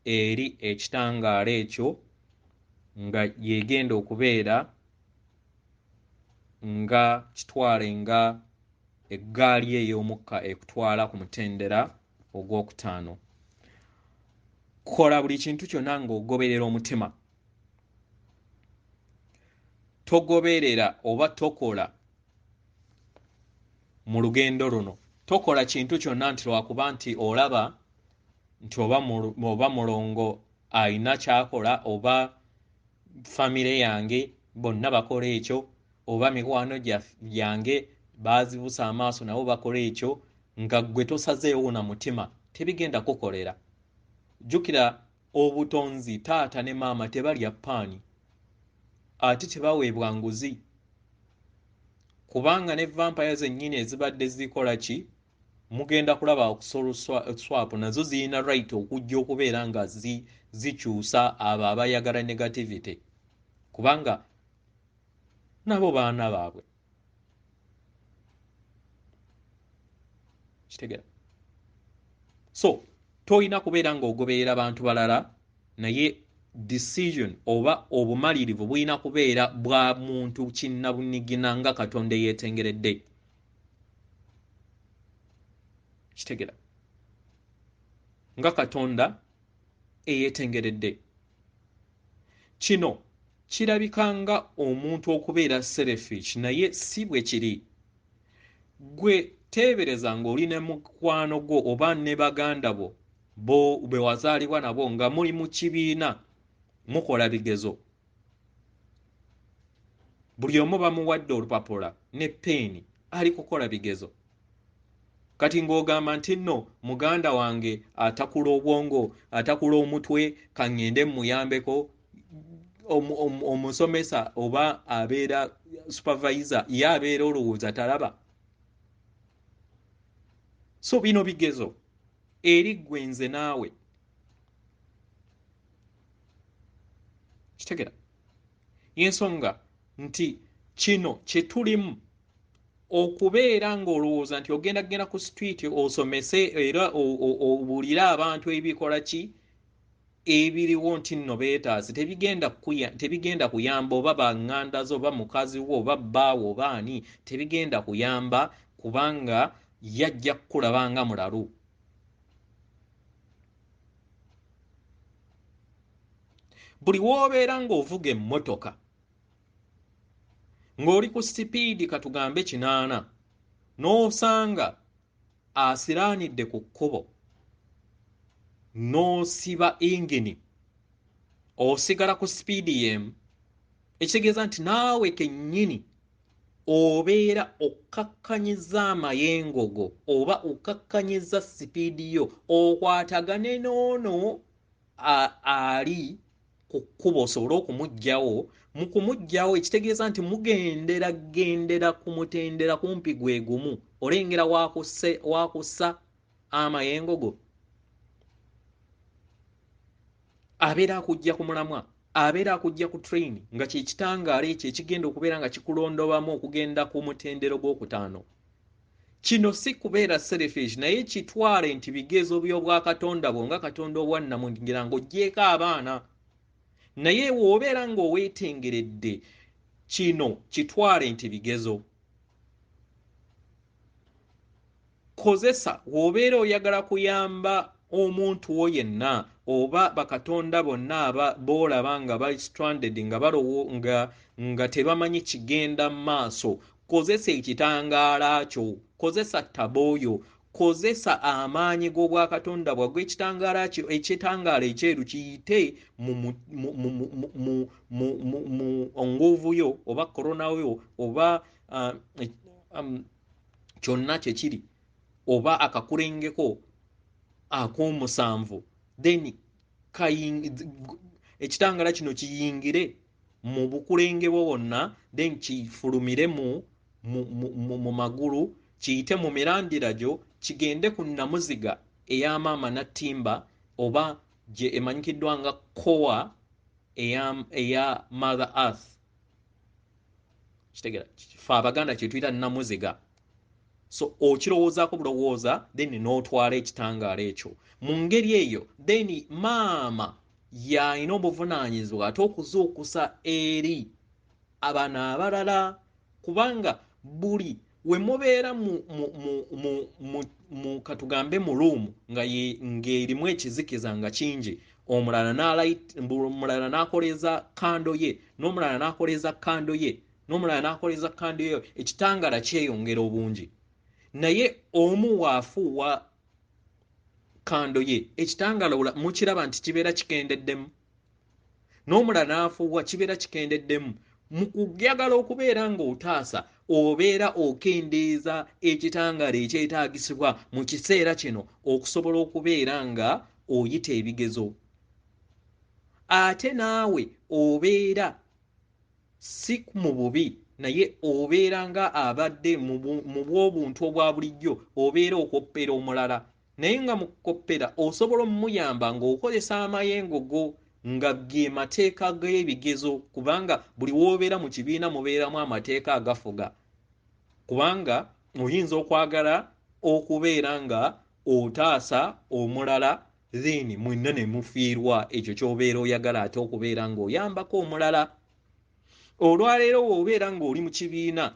eri ekitangaala ekyo nga yegenda okubeera nga kitwale nga eggaali ey'omukka ekutwala ku mutendera ogwokutaano. Kola buli kintu kyonna ng'ogoberera omutima. Togoberera oba tokola mu lugendo luno, tokola kintu kyonna nti lwakuba nti olaba nti oba mulongo alina ky'akola, oba famire yange bonna bakola ekyo, oba mikwano gyange baazibusa amaaso nabo bakola ekyo, nga ggwe tosazeewo na mutima, tebigenda kukolera. Jjukira obutonzi, taata ne maama tebalya ppaani, ate tebaweebwa nguzi, kubanga ne vampire zennyini ezibadde zikola ki Mugenda kulaba soul swap nazo zirina right okujja okubeera nga zikyusa abo abayagala negativity, kubanga nabo baana baabwe. Kitegera? So tolina kubeera ng'ogoberera bantu balala, naye decision oba obumalirivu bulina kubeera bwa muntu kinnabunigina nga Katonda eyeetengeredde. Kitegera? Nga Katonda eyeetengeredde. Kino kirabika nga omuntu okubeera selfish, naye si bwe kiri. Gwe teebereza ng'oli ne mukwano gwo oba ne baganda bo bwe wazaalibwa nabo nga muli mu kibiina mukola bigezo, buli omu bamuwadde olupapula ne peeni ali kukola bigezo. Kati ng'ogamba nti nno muganda wange atakula obwongo, atakula omutwe, kaŋŋende mmuyambeko. Omusomesa oba abeera supervisor ye abeera olowooza talaba. So bino bigezo eri ggwe nze naawe. Kitegera? Y'ensonga nti kino kye tulimu, okubeera ng'olowooza nti ogenda kugenda ku street osomese era obuulire abantu ebikola ki ebiriwo nti nno beetaase, tebigenda kuyamba oba baŋŋanda zo oba mukazi wo oba bbaawo oba ani, tebigenda kuyamba kubanga yajja kukulaba nga mulalu. Buli w'obeera ng'ovuga emmotoka ng'oli ku sipiidi katugambe 8, n'osanga asiraanidde ku kkubo n'osiba ingini, osigala ku sipiidi y'emu, ekitegeeza nti naawe kennyini obeera okkakkanyiza amayengo go oba okkakkanyiza sipiidi yo okwatagane n'ono ali ku kkubo osobole okumuggyawo. Mu kumuggyawo ekitegeeza nti mugendera gendera ku mutendera kumpi gwe gumu, olengera wakussa amayengo go, abeera akujja ku mulamwa, abeera akujja ku train nga kye kitangaala ekyo ekigenda okubeera nga kikulondobamu okugenda ku mutendero gw'okutaano. Kino si kubeera selfish, naye kitwale nti bigezo by'obwakatonda bwo nga Katonda obwannamunigina ng'oggyeeko abaana. Naye w'obeera ng'oweetengeredde, kino kitwale nti bigezo. Kozesa w'obeera oyagala kuyamba omuntu wo yenna oba bakatonda bonna boolaba nga bali stranded, nga balowo, nga tebamanyi kigenda maaso, kozesa ekitangaala kyo, kozesa tabooyo, kozesa amaanyi g'obwakatonda bwagwo. Ekitangaala kyo, ekitangaala ekyeru kiyite mu nguvu yo oba korona yo oba kyonna kye kiri oba akakulengeko ak'omusanvu, then ekitangaala kino kiyingire mu bukulenge bwo bwonna, then kifulumire mu magulu, kiyite mu mirandira gyo, kigende ku nnamuziga eya maama Nattimba oba gye emanyikiddwa nga kowa eya Mother Earth. Kitegeera? Ffe Abaganda kye tuyita nnamuziga. So okirowoozaako bulowooza, then n'otwala ekitangaala ekyo mu ngeri eyo, then maama y'alina obuvunaanyizibwa ate okuzuukusa eri abano abalala, kubanga buli we mubeera mu katugambe mu room nga ng'erimu ekizikiza nga kingi, omulala n'akoleza kando ye, n'omulala n'akoleza kando ye, n'omulala n'akoleza kando ye, ekitangaala kyeyongera obungi. Naye omu waafuuwa kando ye, ekitangaala mukiraba nti kibeera kikendeddemu, n'omulala n'afuuwa kibeera kikendeddemu. Mu kuyagala okubeera ng'otaasa, obeera okendeeza ekitangaala ekyetaagisibwa mu kiseera kino okusobola okubeera nga oyita ebigezo. Ate naawe obeera si mu bubi, Naye obeera nga abadde mu bw'obuntu obwa bulijjo, obeera okoppera omulala, naye nga mu kukoppera osobola omuyamba ng'okozesa amayengo go nga ge mateeka g'ebigezo, kubanga buli w'obeera mu kibiina mubeeramu amateeka agafuga. Kubanga oyinza okwagala okubeera nga otaasa omulala, then mwenna ne mufiirwa ekyo ky'obeera oyagala ate okubeera ng'oyambako omulala. Olwaleero w'obeera ng'oli mu kibiina,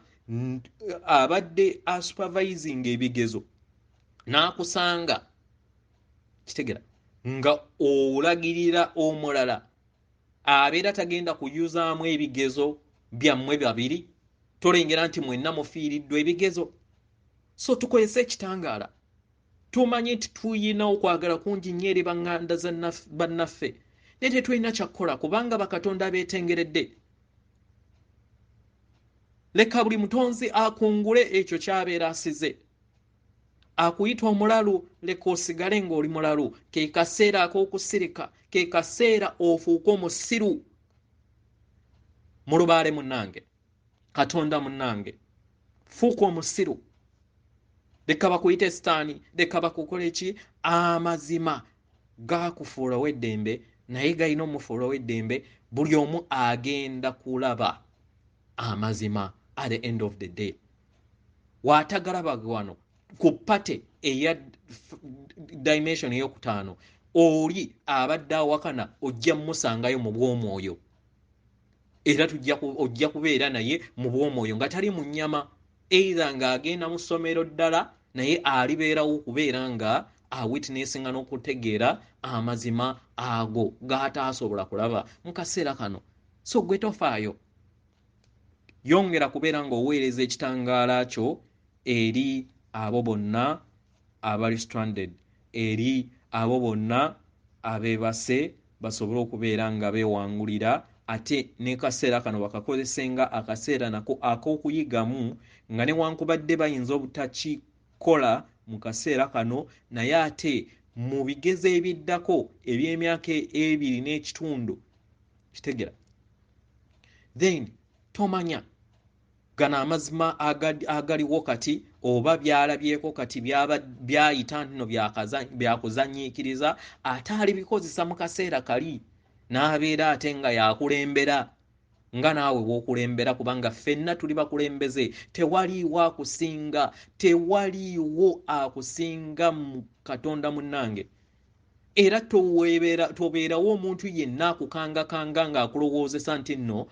abadde asupervising ebigezo n'akusanga, kitegera nga olagirira omulala, abeera tagenda kuyuzaamu ebigezo byammwe babiri, tolengera nti mwenna mufiiriddwa ebigezo. So tukozese ekitangaala, tumanye nti tuyina okwagala kungi nnyo eri baŋŋanda bannaffe, naye tetulina kyakkola kubanga bakatonda abeetengeredde. Leka buli mutonzi akungule ekyo ky'abeera asize. Akuyita omulalu, leka osigale ng'oli mulalu. Ke kaseera ak'okusirika, ke kaseera ofuuke omusiru. Mulubaale munnange, Katonda munnange, fuuka omusiru. Leka bakuyite sitaani, leka bakukole ki, amazima gakufuula ow'eddembe, naye galina omufuula ow'eddembe. Buli omu agenda kulaba amazima at the end of the day. W'atagalaba wano ku pate eya dimension ey'okutaano, oli abadde awakana ojja mmusangayo mu bw'omwoyo, era ojja kubeera naye mu bw'omwoyo nga tali mu nnyama, either ng'agenda mu ssomero ddala, naye alibeerawo okubeera nga awitnessinga n'okutegeera amazima ago g'ataasobola kulaba mu kaseera kano. So gwe tofaayo, yongera kubeera ng'oweereza ekitangaala kyo eri abo bonna abali stranded, eri abo bonna abeebase, basobole okubeera nga beewangulira. Ate ne kaseera kano bakakozesenga akaseera nako ak'okuyigamu, nga newankubadde bayinza obutakikola mu kaseera kano, naye ate mu bigezo ebiddako eby'emyaka 2 n'ekitundu, kitegera, then tomanya gano amazima agaliwo kati oba byalabyeko kati byayita nno byakuzanyiikiriza, ate alibikozesa mu kaseera kali n'abeera ate nga yakulembera nga naawe bw'okulembera, kubanga ffenna tuli bakulembeze. Tewaliiwo akusinga, tewaliiwo akusinga mu Katonda munnange. Era tobeerawo omuntu yenna akukangakanga ng'akulowoozesa nti nno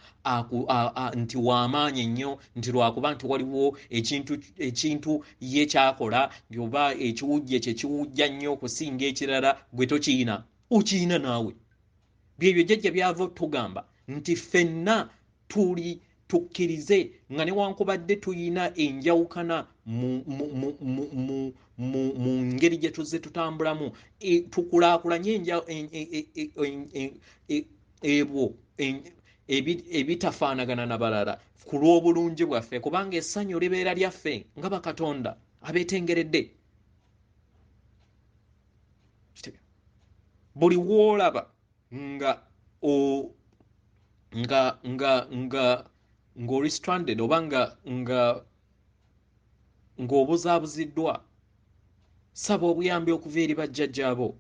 nti w'amaanyi nnyo, nti lwakuba nti waliwo ekintu ye ky'akola, oba ekiwujja kye kiwujja nnyo okusinga ekirala, gwe tokiyina, okiyina naawe. Byebyo jjajja byava otugamba nti ffenna tuli tukkirize nga newankubadde tuyina enjawukana mu ngeri gye tuzze tutambulamu, tukulaakulanye ebwo ebitafaanagana na balala ku lw'obulungi bwaffe, kubanga essanyu libeera lyaffe nga bakatonda abeetengeredde. Buli w'olaba ng'oli stranded oba ng'obuzaabuziddwa, saba obuyambi okuva eri bajjajjaabo.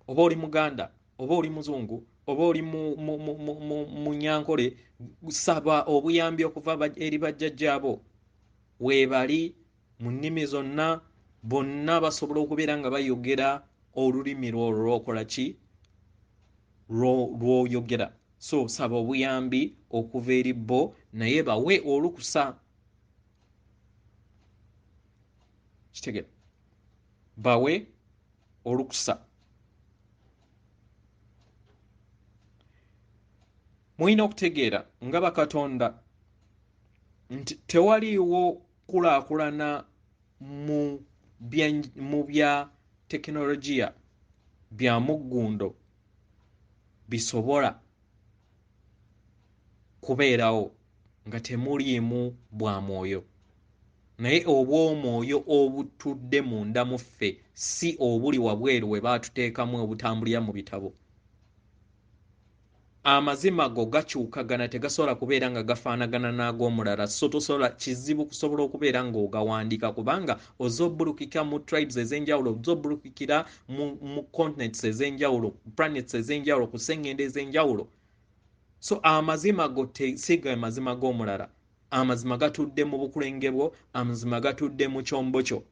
Oba oli Muganda, oba oli Muzungu, oba oli Munyankole, saba obuyambi okuva eri bajjajjaabo. Weebali mu nnimi zonna, bonna basobola okubeera nga bayogera olulimi lw'olwo lw'okola ki lw'oyogera. So saba obuyambi okuva eri bo, naye bawe olukusa. Kitegera, bawe olukusa. Mulina okutegeera nga bakatonda nti tewaliiwo kulaakulana mu bya tekinologiya bya muggundo bisobola kubeerawo nga temuliimu bwa mwoyo, naye obw'omwoyo obutudde munda mu ffe, si obuli wabweru we baatuteekamu obutambulira mu bitabo. Amazima go gakyukagana, tegasobola kubeera nga gafaanagana n'ag'omulala. So tosobola, kizibu kusobola okubeera ng'ogawandiika, kubanga oz'obbulukika mu tribes ez'enjawulo, oz'obbulukikira mu continents ez'enjawulo, planets ez'enjawulo, ku ssengendo ez'enjawulo. So amazima go si ge mazima g'omulala. Amazima gatudde mu bukulenge bwo, amazima gatudde mu kyombo kyo.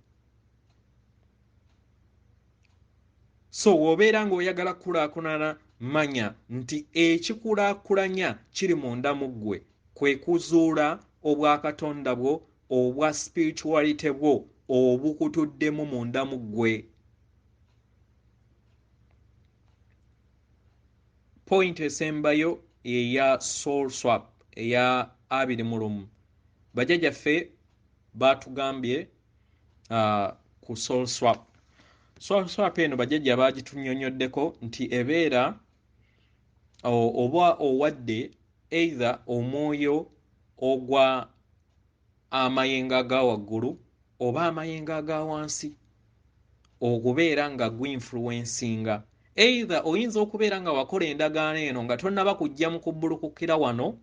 So w'obeera ng'oyagala kukulaakulana, manya nti ekikulaakulanya kiri munda mu ggwe, kwe kuzuula obwakatonda bwo, obwa spirituality bwo obukutuddemu munda mu ggwe. Point esembayo eya soul swap eya 21. Bajjajjaffe batugambye ku soul swap. Soul swap eno bajjajja bagitunnyonnyoddeko nti ebeera oba owadde either omwoyo ogwa amayengo aga waggulu oba amayengo aga wansi okubeera nga guinfluencinga. Either oyinza okubeera nga wakola endagaano eno nga tonnaba kujja mu kubbulukukira wano,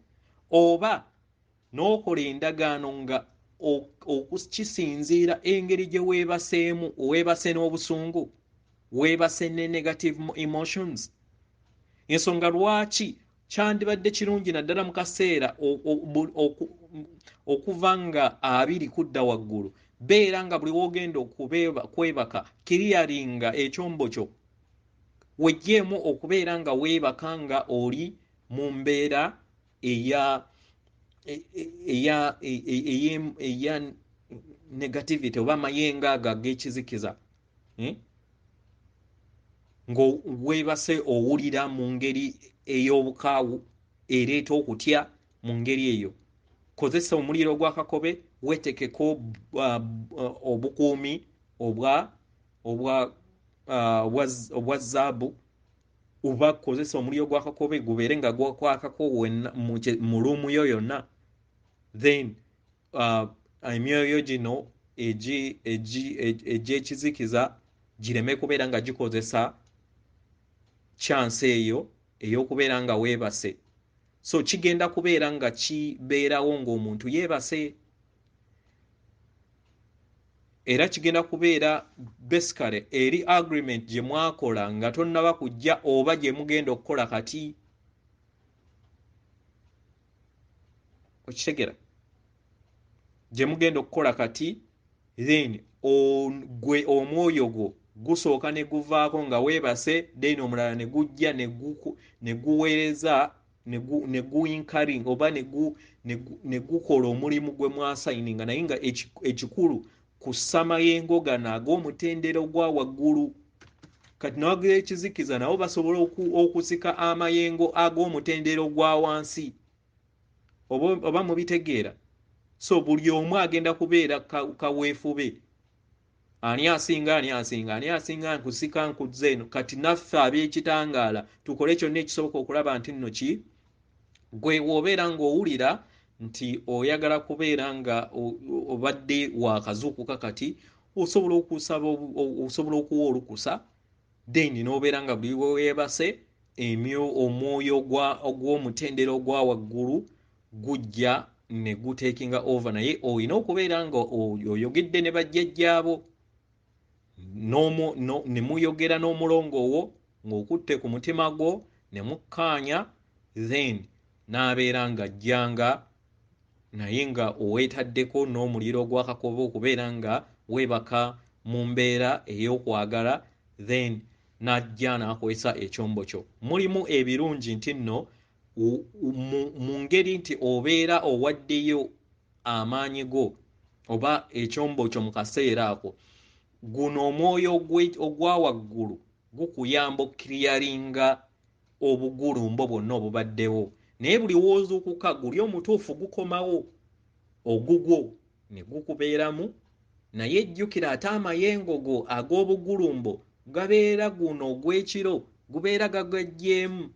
oba n'okola endagaano nga okukisinziira engeri gye weebaseemu, weebase n'obusungu, weebase ne negative emotions. Ensonga lwaki kyandibadde kirungi naddala mu kaseera okuva nga 20 kudda waggulu, beera nga buli w'ogenda kwebaka kiriyaringa ekyombo kyo, weggyemu okubeera nga weebaka nga oli mu mbeera eya negativity oba amayengo ago ag'ekizikiza, ng'weebase owulira mu ngeri ey'obukaawu ereeta okutya. Mu ngeri eyo kozesa omuliro gwa kakobe, weetekeko obukuumi obwa zaabu, oba kozesa omuliro gwa kakobe gubeere nga gwakwakako mu ruumu yo yonna. Then emyoyo gino egy'ekizikiza gireme kubeera nga gikozesa chance eyo ey'okubeera nga weebase. So kigenda kubeera nga kibeerawo ng'omuntu yeebase, era kigenda kubeera basically eri agreement gye mwakola nga tonnaba kujja oba gye mugenda okukola kati. Okitegera? Gye mugenda okukola kati, then gwe omwoyo gwo gusooka ne guvaako nga weebase, then omulala ne gujja ne guweereza ne guinkaring oba ne gukola omulimu gwe mwasayininga, naye nga ekikulu kussa mayengo gano ag'omutendera ogwa waggulu. Kati n'agekizikiza nabo basobola okusika amayengo ag'omutendera ogwa wansi, oba mubitegeera. So buli omu agenda kubeera kaweefube, ani asinga, ani asinga, ani asinga nkusika nkuzza eno. Kati naffe ab'ekitangaala tukole kyonna ekisoboka okulaba nti nno ki gwe w'obeera ng'owulira nti oyagala kubeera nga obadde wakazuukuka kati, osobola okusaba, osobola okuwa olukusa, then n'obeera nga buli weebase omwoyo ogw'omutendera ogwa waggulu gujja ne gutekinga over. Naye olina okubeera nga oyogedde ne bajjajjaabo, ne muyogera n'omulongo wo ng'okutte ku mutima gwo ne mukkaanya, then n'abeera ng'ajjanga naye nga oweetaddeko n'omuliro gwa kakobe okubeera nga weebaka mu mbeera ey'okwagala, then n'ajja n'akozesa ekyombo kyo. Mulimu ebirungi nti nno mu ngeri nti obeera owaddeyo amaanyi go oba ekyombo kyo mu kaseera ako, guno omwoyo ogwa waggulu gukuyamba okukiriyaringa obugulumbo bwonna obubaddewo. Naye buli w'ozuukuka guli omutuufu gukomawo ogugwo ne gukubeeramu, naye jjukira ate amayengo go ag'obugulumbo gabeera guno ogw'ekiro gubeera gagajjeemu,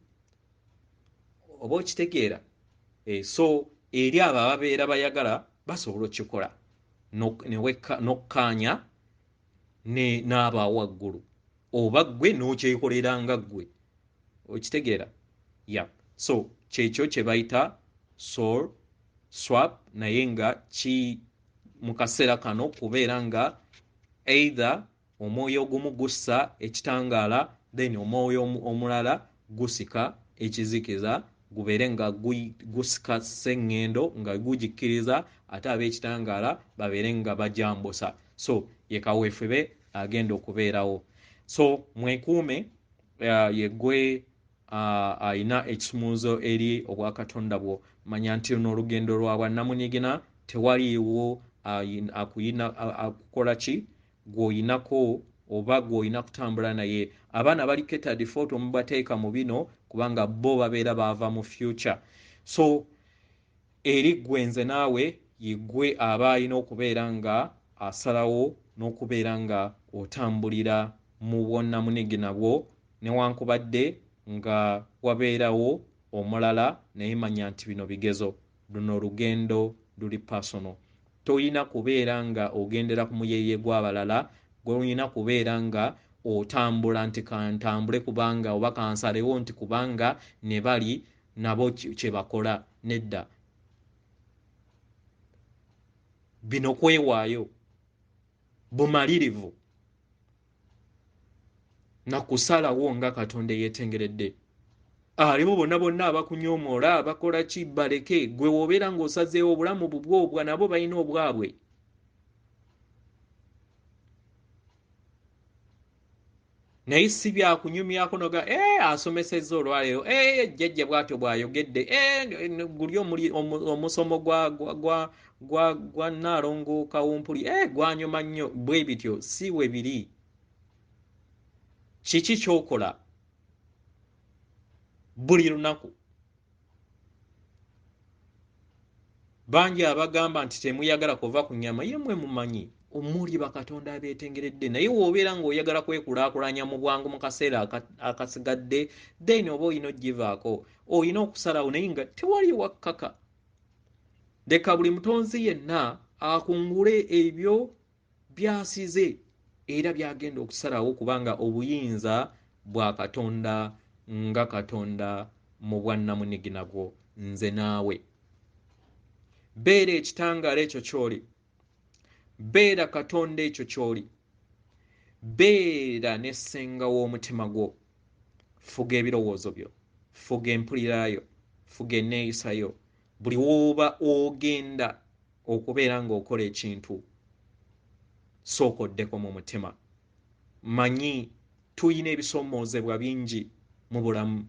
oba okitegeera. So eri abo ababeera bayagala basobola okukikola n'okkaanya n'abo awaggulu, oba ggwe n'okyekolera nga ggwe, okitegeera. Yeah. So kyekyo kye bayita soul swap, naye nga ki mu kaseera kano kubeera nga either omwoyo ogumu gussa ekitangaala, then omwoyo omulala gusika ekizikiza, gubeere nga gusika sseŋŋendo nga gugikkiriza, ate ab'ekitangaala babeere nga bajambusa. So ye kaweefube agenda okubeerawo. So mwekuume, yeggwe ayina ekisumuuzo eri obwakatonda bwo. Manya nti luno olugendo lwa bwannamunigina, tewaliiwo akukola ki gw'oyinako oba gw'olina kutambula naye. Abaana bali catered for, tomubateeka mu bino kubanga bo babeera baava mu future. So eri ggwe nze naawe, yeggwe aba alina okubeera nga asalawo n'okubeera nga otambulira mu bwannamunigina bwo, newankubadde nga wabeerawo omulala, naye manya nti bino bigezo, luno olugendo luli personal. Toyina kubeera nga ogendera ku muyeeye gw'abalala, gw'olina kubeera nga otambula nti kantambule kubanga oba kansalewo nti kubanga ne bali nabo kye bakola. Nedda, bino kwewaayo bumalirivu na kusalawo nga Katonda eyeetengeredde. Alimu bonna bonna abakunyoomoola, abakola ki, baleke. Gwe w'obeera ng'osazeewo obulamu bubwo obwa, nabo balina obwabwe. Naye si byakunyumyako noga, asomesezza olwaleero, jjajja bw'atyo bw'ayogedde, guli omusomo gwa Nnaalongo Kawumpuli, gwanyuma nnyo. Bwe bityo si we biri. Kiki ky'okola buli lunaku? Bangi abagamba nti temuyagala kuva ku nnyama, ye mmwe mumanyi omuli bakatonda abeetengeredde, naye w'obeera ng'oyagala kwekulaakulanya mu bwangu mu kaseera akasigadde, then oba olina ogivaako, olina okusalawo, naye nga tewali wakkaka. Leka buli mutonzi yenna akungule ebyo by'asize era by'agenda okusalawo, kubanga obuyinza bwa Katonda nga Katonda mu bwannamunigina bwo nze naawe. Beera ekitangaala ekyo ky'oli, beera Katonda ekyo ky'oli, beera ne ssenga w'omutima gwo. Fuga ebirowoozo byo, fuga empulirayo, fuga enneeyisayo. Buli w'oba ogenda okubeera ng'okola ekintu, sooka oddeko mu mutima. Manyi tuyina ebisoomoozebwa bingi mu bulamu,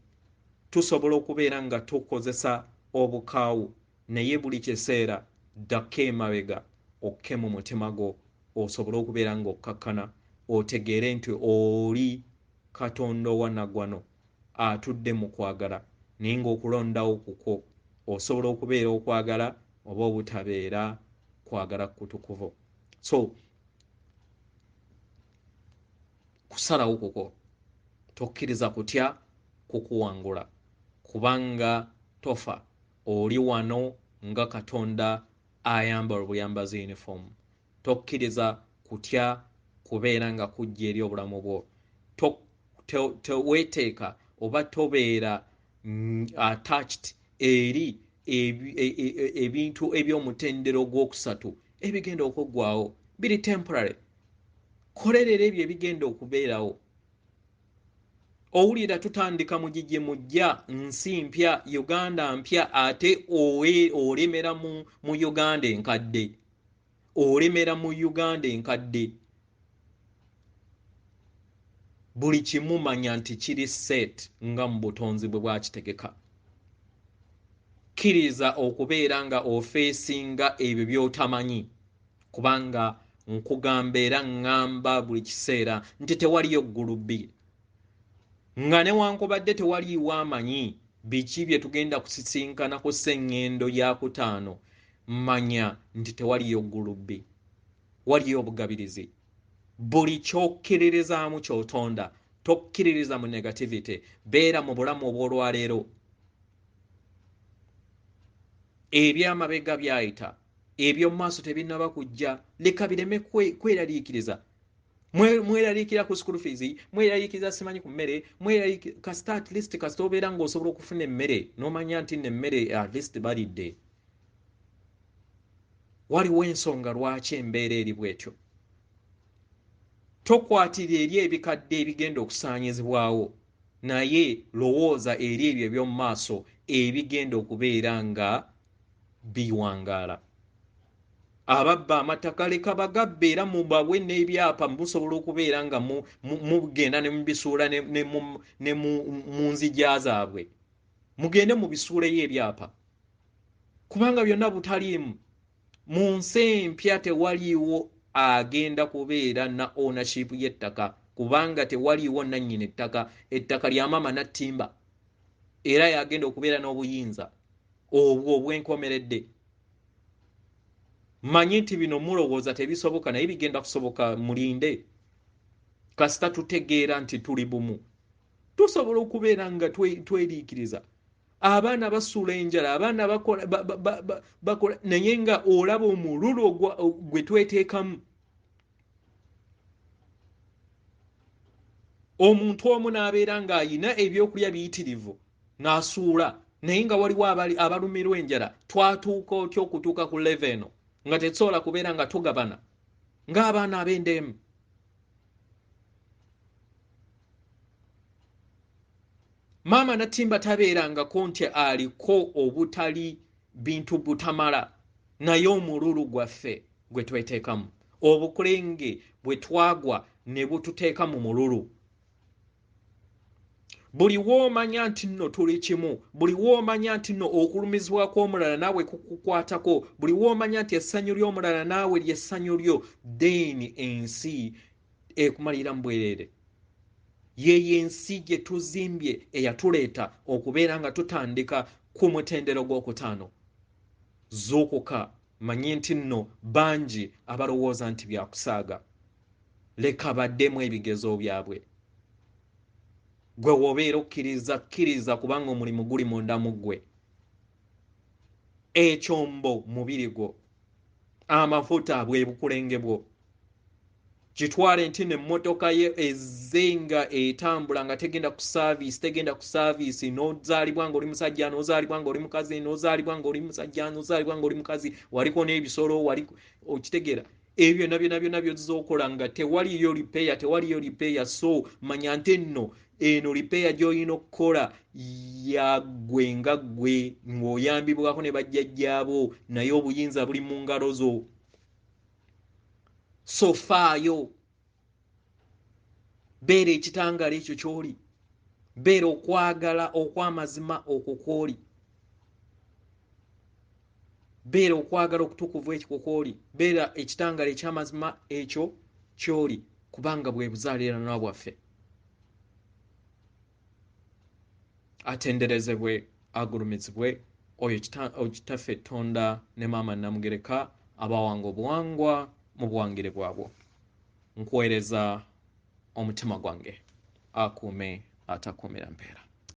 tusobola okubeera nga tukozesa obukaawu, naye buli kiseera ddako emabega okke mu mutima gwo, osobole okubeera ng'okkakkana, otegeere nti oli Katonda owannaggwano atudde mu kwagala, naye ng'okulondawo kukwo osobola okubeera okwagala oba obutabeera kwagala kutukuvu. So kusalawo kukwo, tokkiriza kutya kukuwangula, kubanga tofa, oli wano nga Katonda ayambala obuyambazi uniform. Tokkiriza kutya kubeera nga kujja eri obulamu bwo. Teweeteeka oba tobeera attached eri ebintu eby'omutendera ogwokusatu ebigenda okuggwaawo, biri temporary. Kolerera ebyo ebigenda okubeerawo. Owulira tutandika mugigi mujja, nsi mpya, Uganda mpya, ate olemera mu Uganda enkadde, olemera mu Uganda enkadde. Buli kimu manya nti kiri set nga mu butonzi bwe bwakitegeka. Kkiriza okubeera nga ofeesinga ebyo by'otamanyi, kubanga nkugamba era ŋŋamba buli kiseera nti tewaliyo ggulu bbiri, nga newankubadde tewaliiwo amanyi biki bye tugenda kusisinkana ku sseŋŋendo ya kutaano, manya nti tewaliyo ggulu bbi, waliyo obugabirizi. Buli ky'okkiririzaamu ky'otonda, tokkiririza mu negativity, beera mu bulamu obw'olwaleero. Ebyamabega byayita, eby'omu maaso tebinnaba kujja, leka bireme kweraliikiriza. Mweraliikira ku school fees, mweraliikiriza simanyi ku mmere, kasita at least kasita obeera ng'osobola okufuna emmere n'omanya nti nno emmere at least balidde. Waliwo ensonga lwaki embeera eri bw'etyo. Tokwatira eri ebikadde ebigenda okusaanyizibwawo, naye lowooza eri ebyo eby'omu maaso ebigenda okubeera nga biwangaala. Ababba amataka leka bagabbe era mubawe n'ebyapa, musobola okubeera nga mugenda ne mubisuula ne mu nzija zaabwe, mugende mubisuuleyo ebyapa, kubanga byonna butaliimu. Mu nsi empya tewaliiwo agenda kubeera na ownership y'ettaka, kubanga tewaliiwo nannyini ettaka. Ettaka lya maama Nattimba, era yagenda okubeera n'obuyinza obwo obwenkomeredde. Manyi nti bino mulowooza tebisoboka, naye bigenda kusoboka, mulinde. Kasita tutegeera nti tuli bumu, tusobola okubeera nga tweriikiriza. Abaana basuula enjala, abaana bakola, naye nga olaba omululu gwe tweteekamu. Omuntu omu n'abeera ng'ayina ebyokulya biyitirivu n'asuula, naye nga waliwo abalumirwa enjala. Twatuuka otya okutuuka ku level eno nga tetusobola kubeera nga tugabana ng'abaana ab'endeemu? Maama Nattimba tabeerangako nti aliko obutali bintu butamala, naye omululu gwaffe gwe tweteekamu, obukulenge bwe twagwa ne bututeeka mu mululu. Buli w'omanya nti nno tuli kimu, buli w'omanya nti nno okulumizibwa kw'omulala naawe kukukwatako, buli w'omanya nti essanyu ly'omulala naawe ly'essanyu lyo, then ensi ekumalira mu bwereere. Yeyo ensi gye tuzimbye eyatuleeta okubeera nga tutandika ku mutendero gw'okutaano. Zuukuka, manye nti nno bangi abalowooza nti byakusaaga, leka baddemu ebigezo byabwe. Gwe w'obeera okkiriza, kkiriza, kubanga omulimu guli munda mu ggwe. Ekyombo mubiri gwo, amafuta bwe bukulenge bwo. Kitwale nti n'emmotoka ye ezze nga etambula nga tegenda ku service, tegenda ku service, n'ozaalibwa ng'oli musajja, n'ozaalibwa ng'oli mukazi, n'ozaalibwa ng'oli musajja, n'ozaalibwa ng'oli mukazi, waliko n'ebisolo, waliko okitegeera. Ebyo byonna byonna byonna by'ozze okola nga tewaliyo repair, tewaliyo repair. So manya nti nno eno repair gy'olina okukola ya ggwe nga ggwe, ng'oyambibwako ne bajjajjaabo, naye obuyinza buli mu ngalo zo. So faayo, beera ekitangaala ekyo ky'oli, beera okwagala okw'amazima okwo kw'oli, beera okwagala okutukuvu ekyo kw'oli, beera ekitangaala eky'amazima ekyo ky'oli, kubanga bwe buzaaliranwa bwaffe. Atenderezebwe, agulumizibwe oyo Kitaffe Tonda ne Maama Namugereka abawanga obuwangwa mu buwangire bwabwo. Nkuweereza omutima gwange, akuume atakuumira mpeera.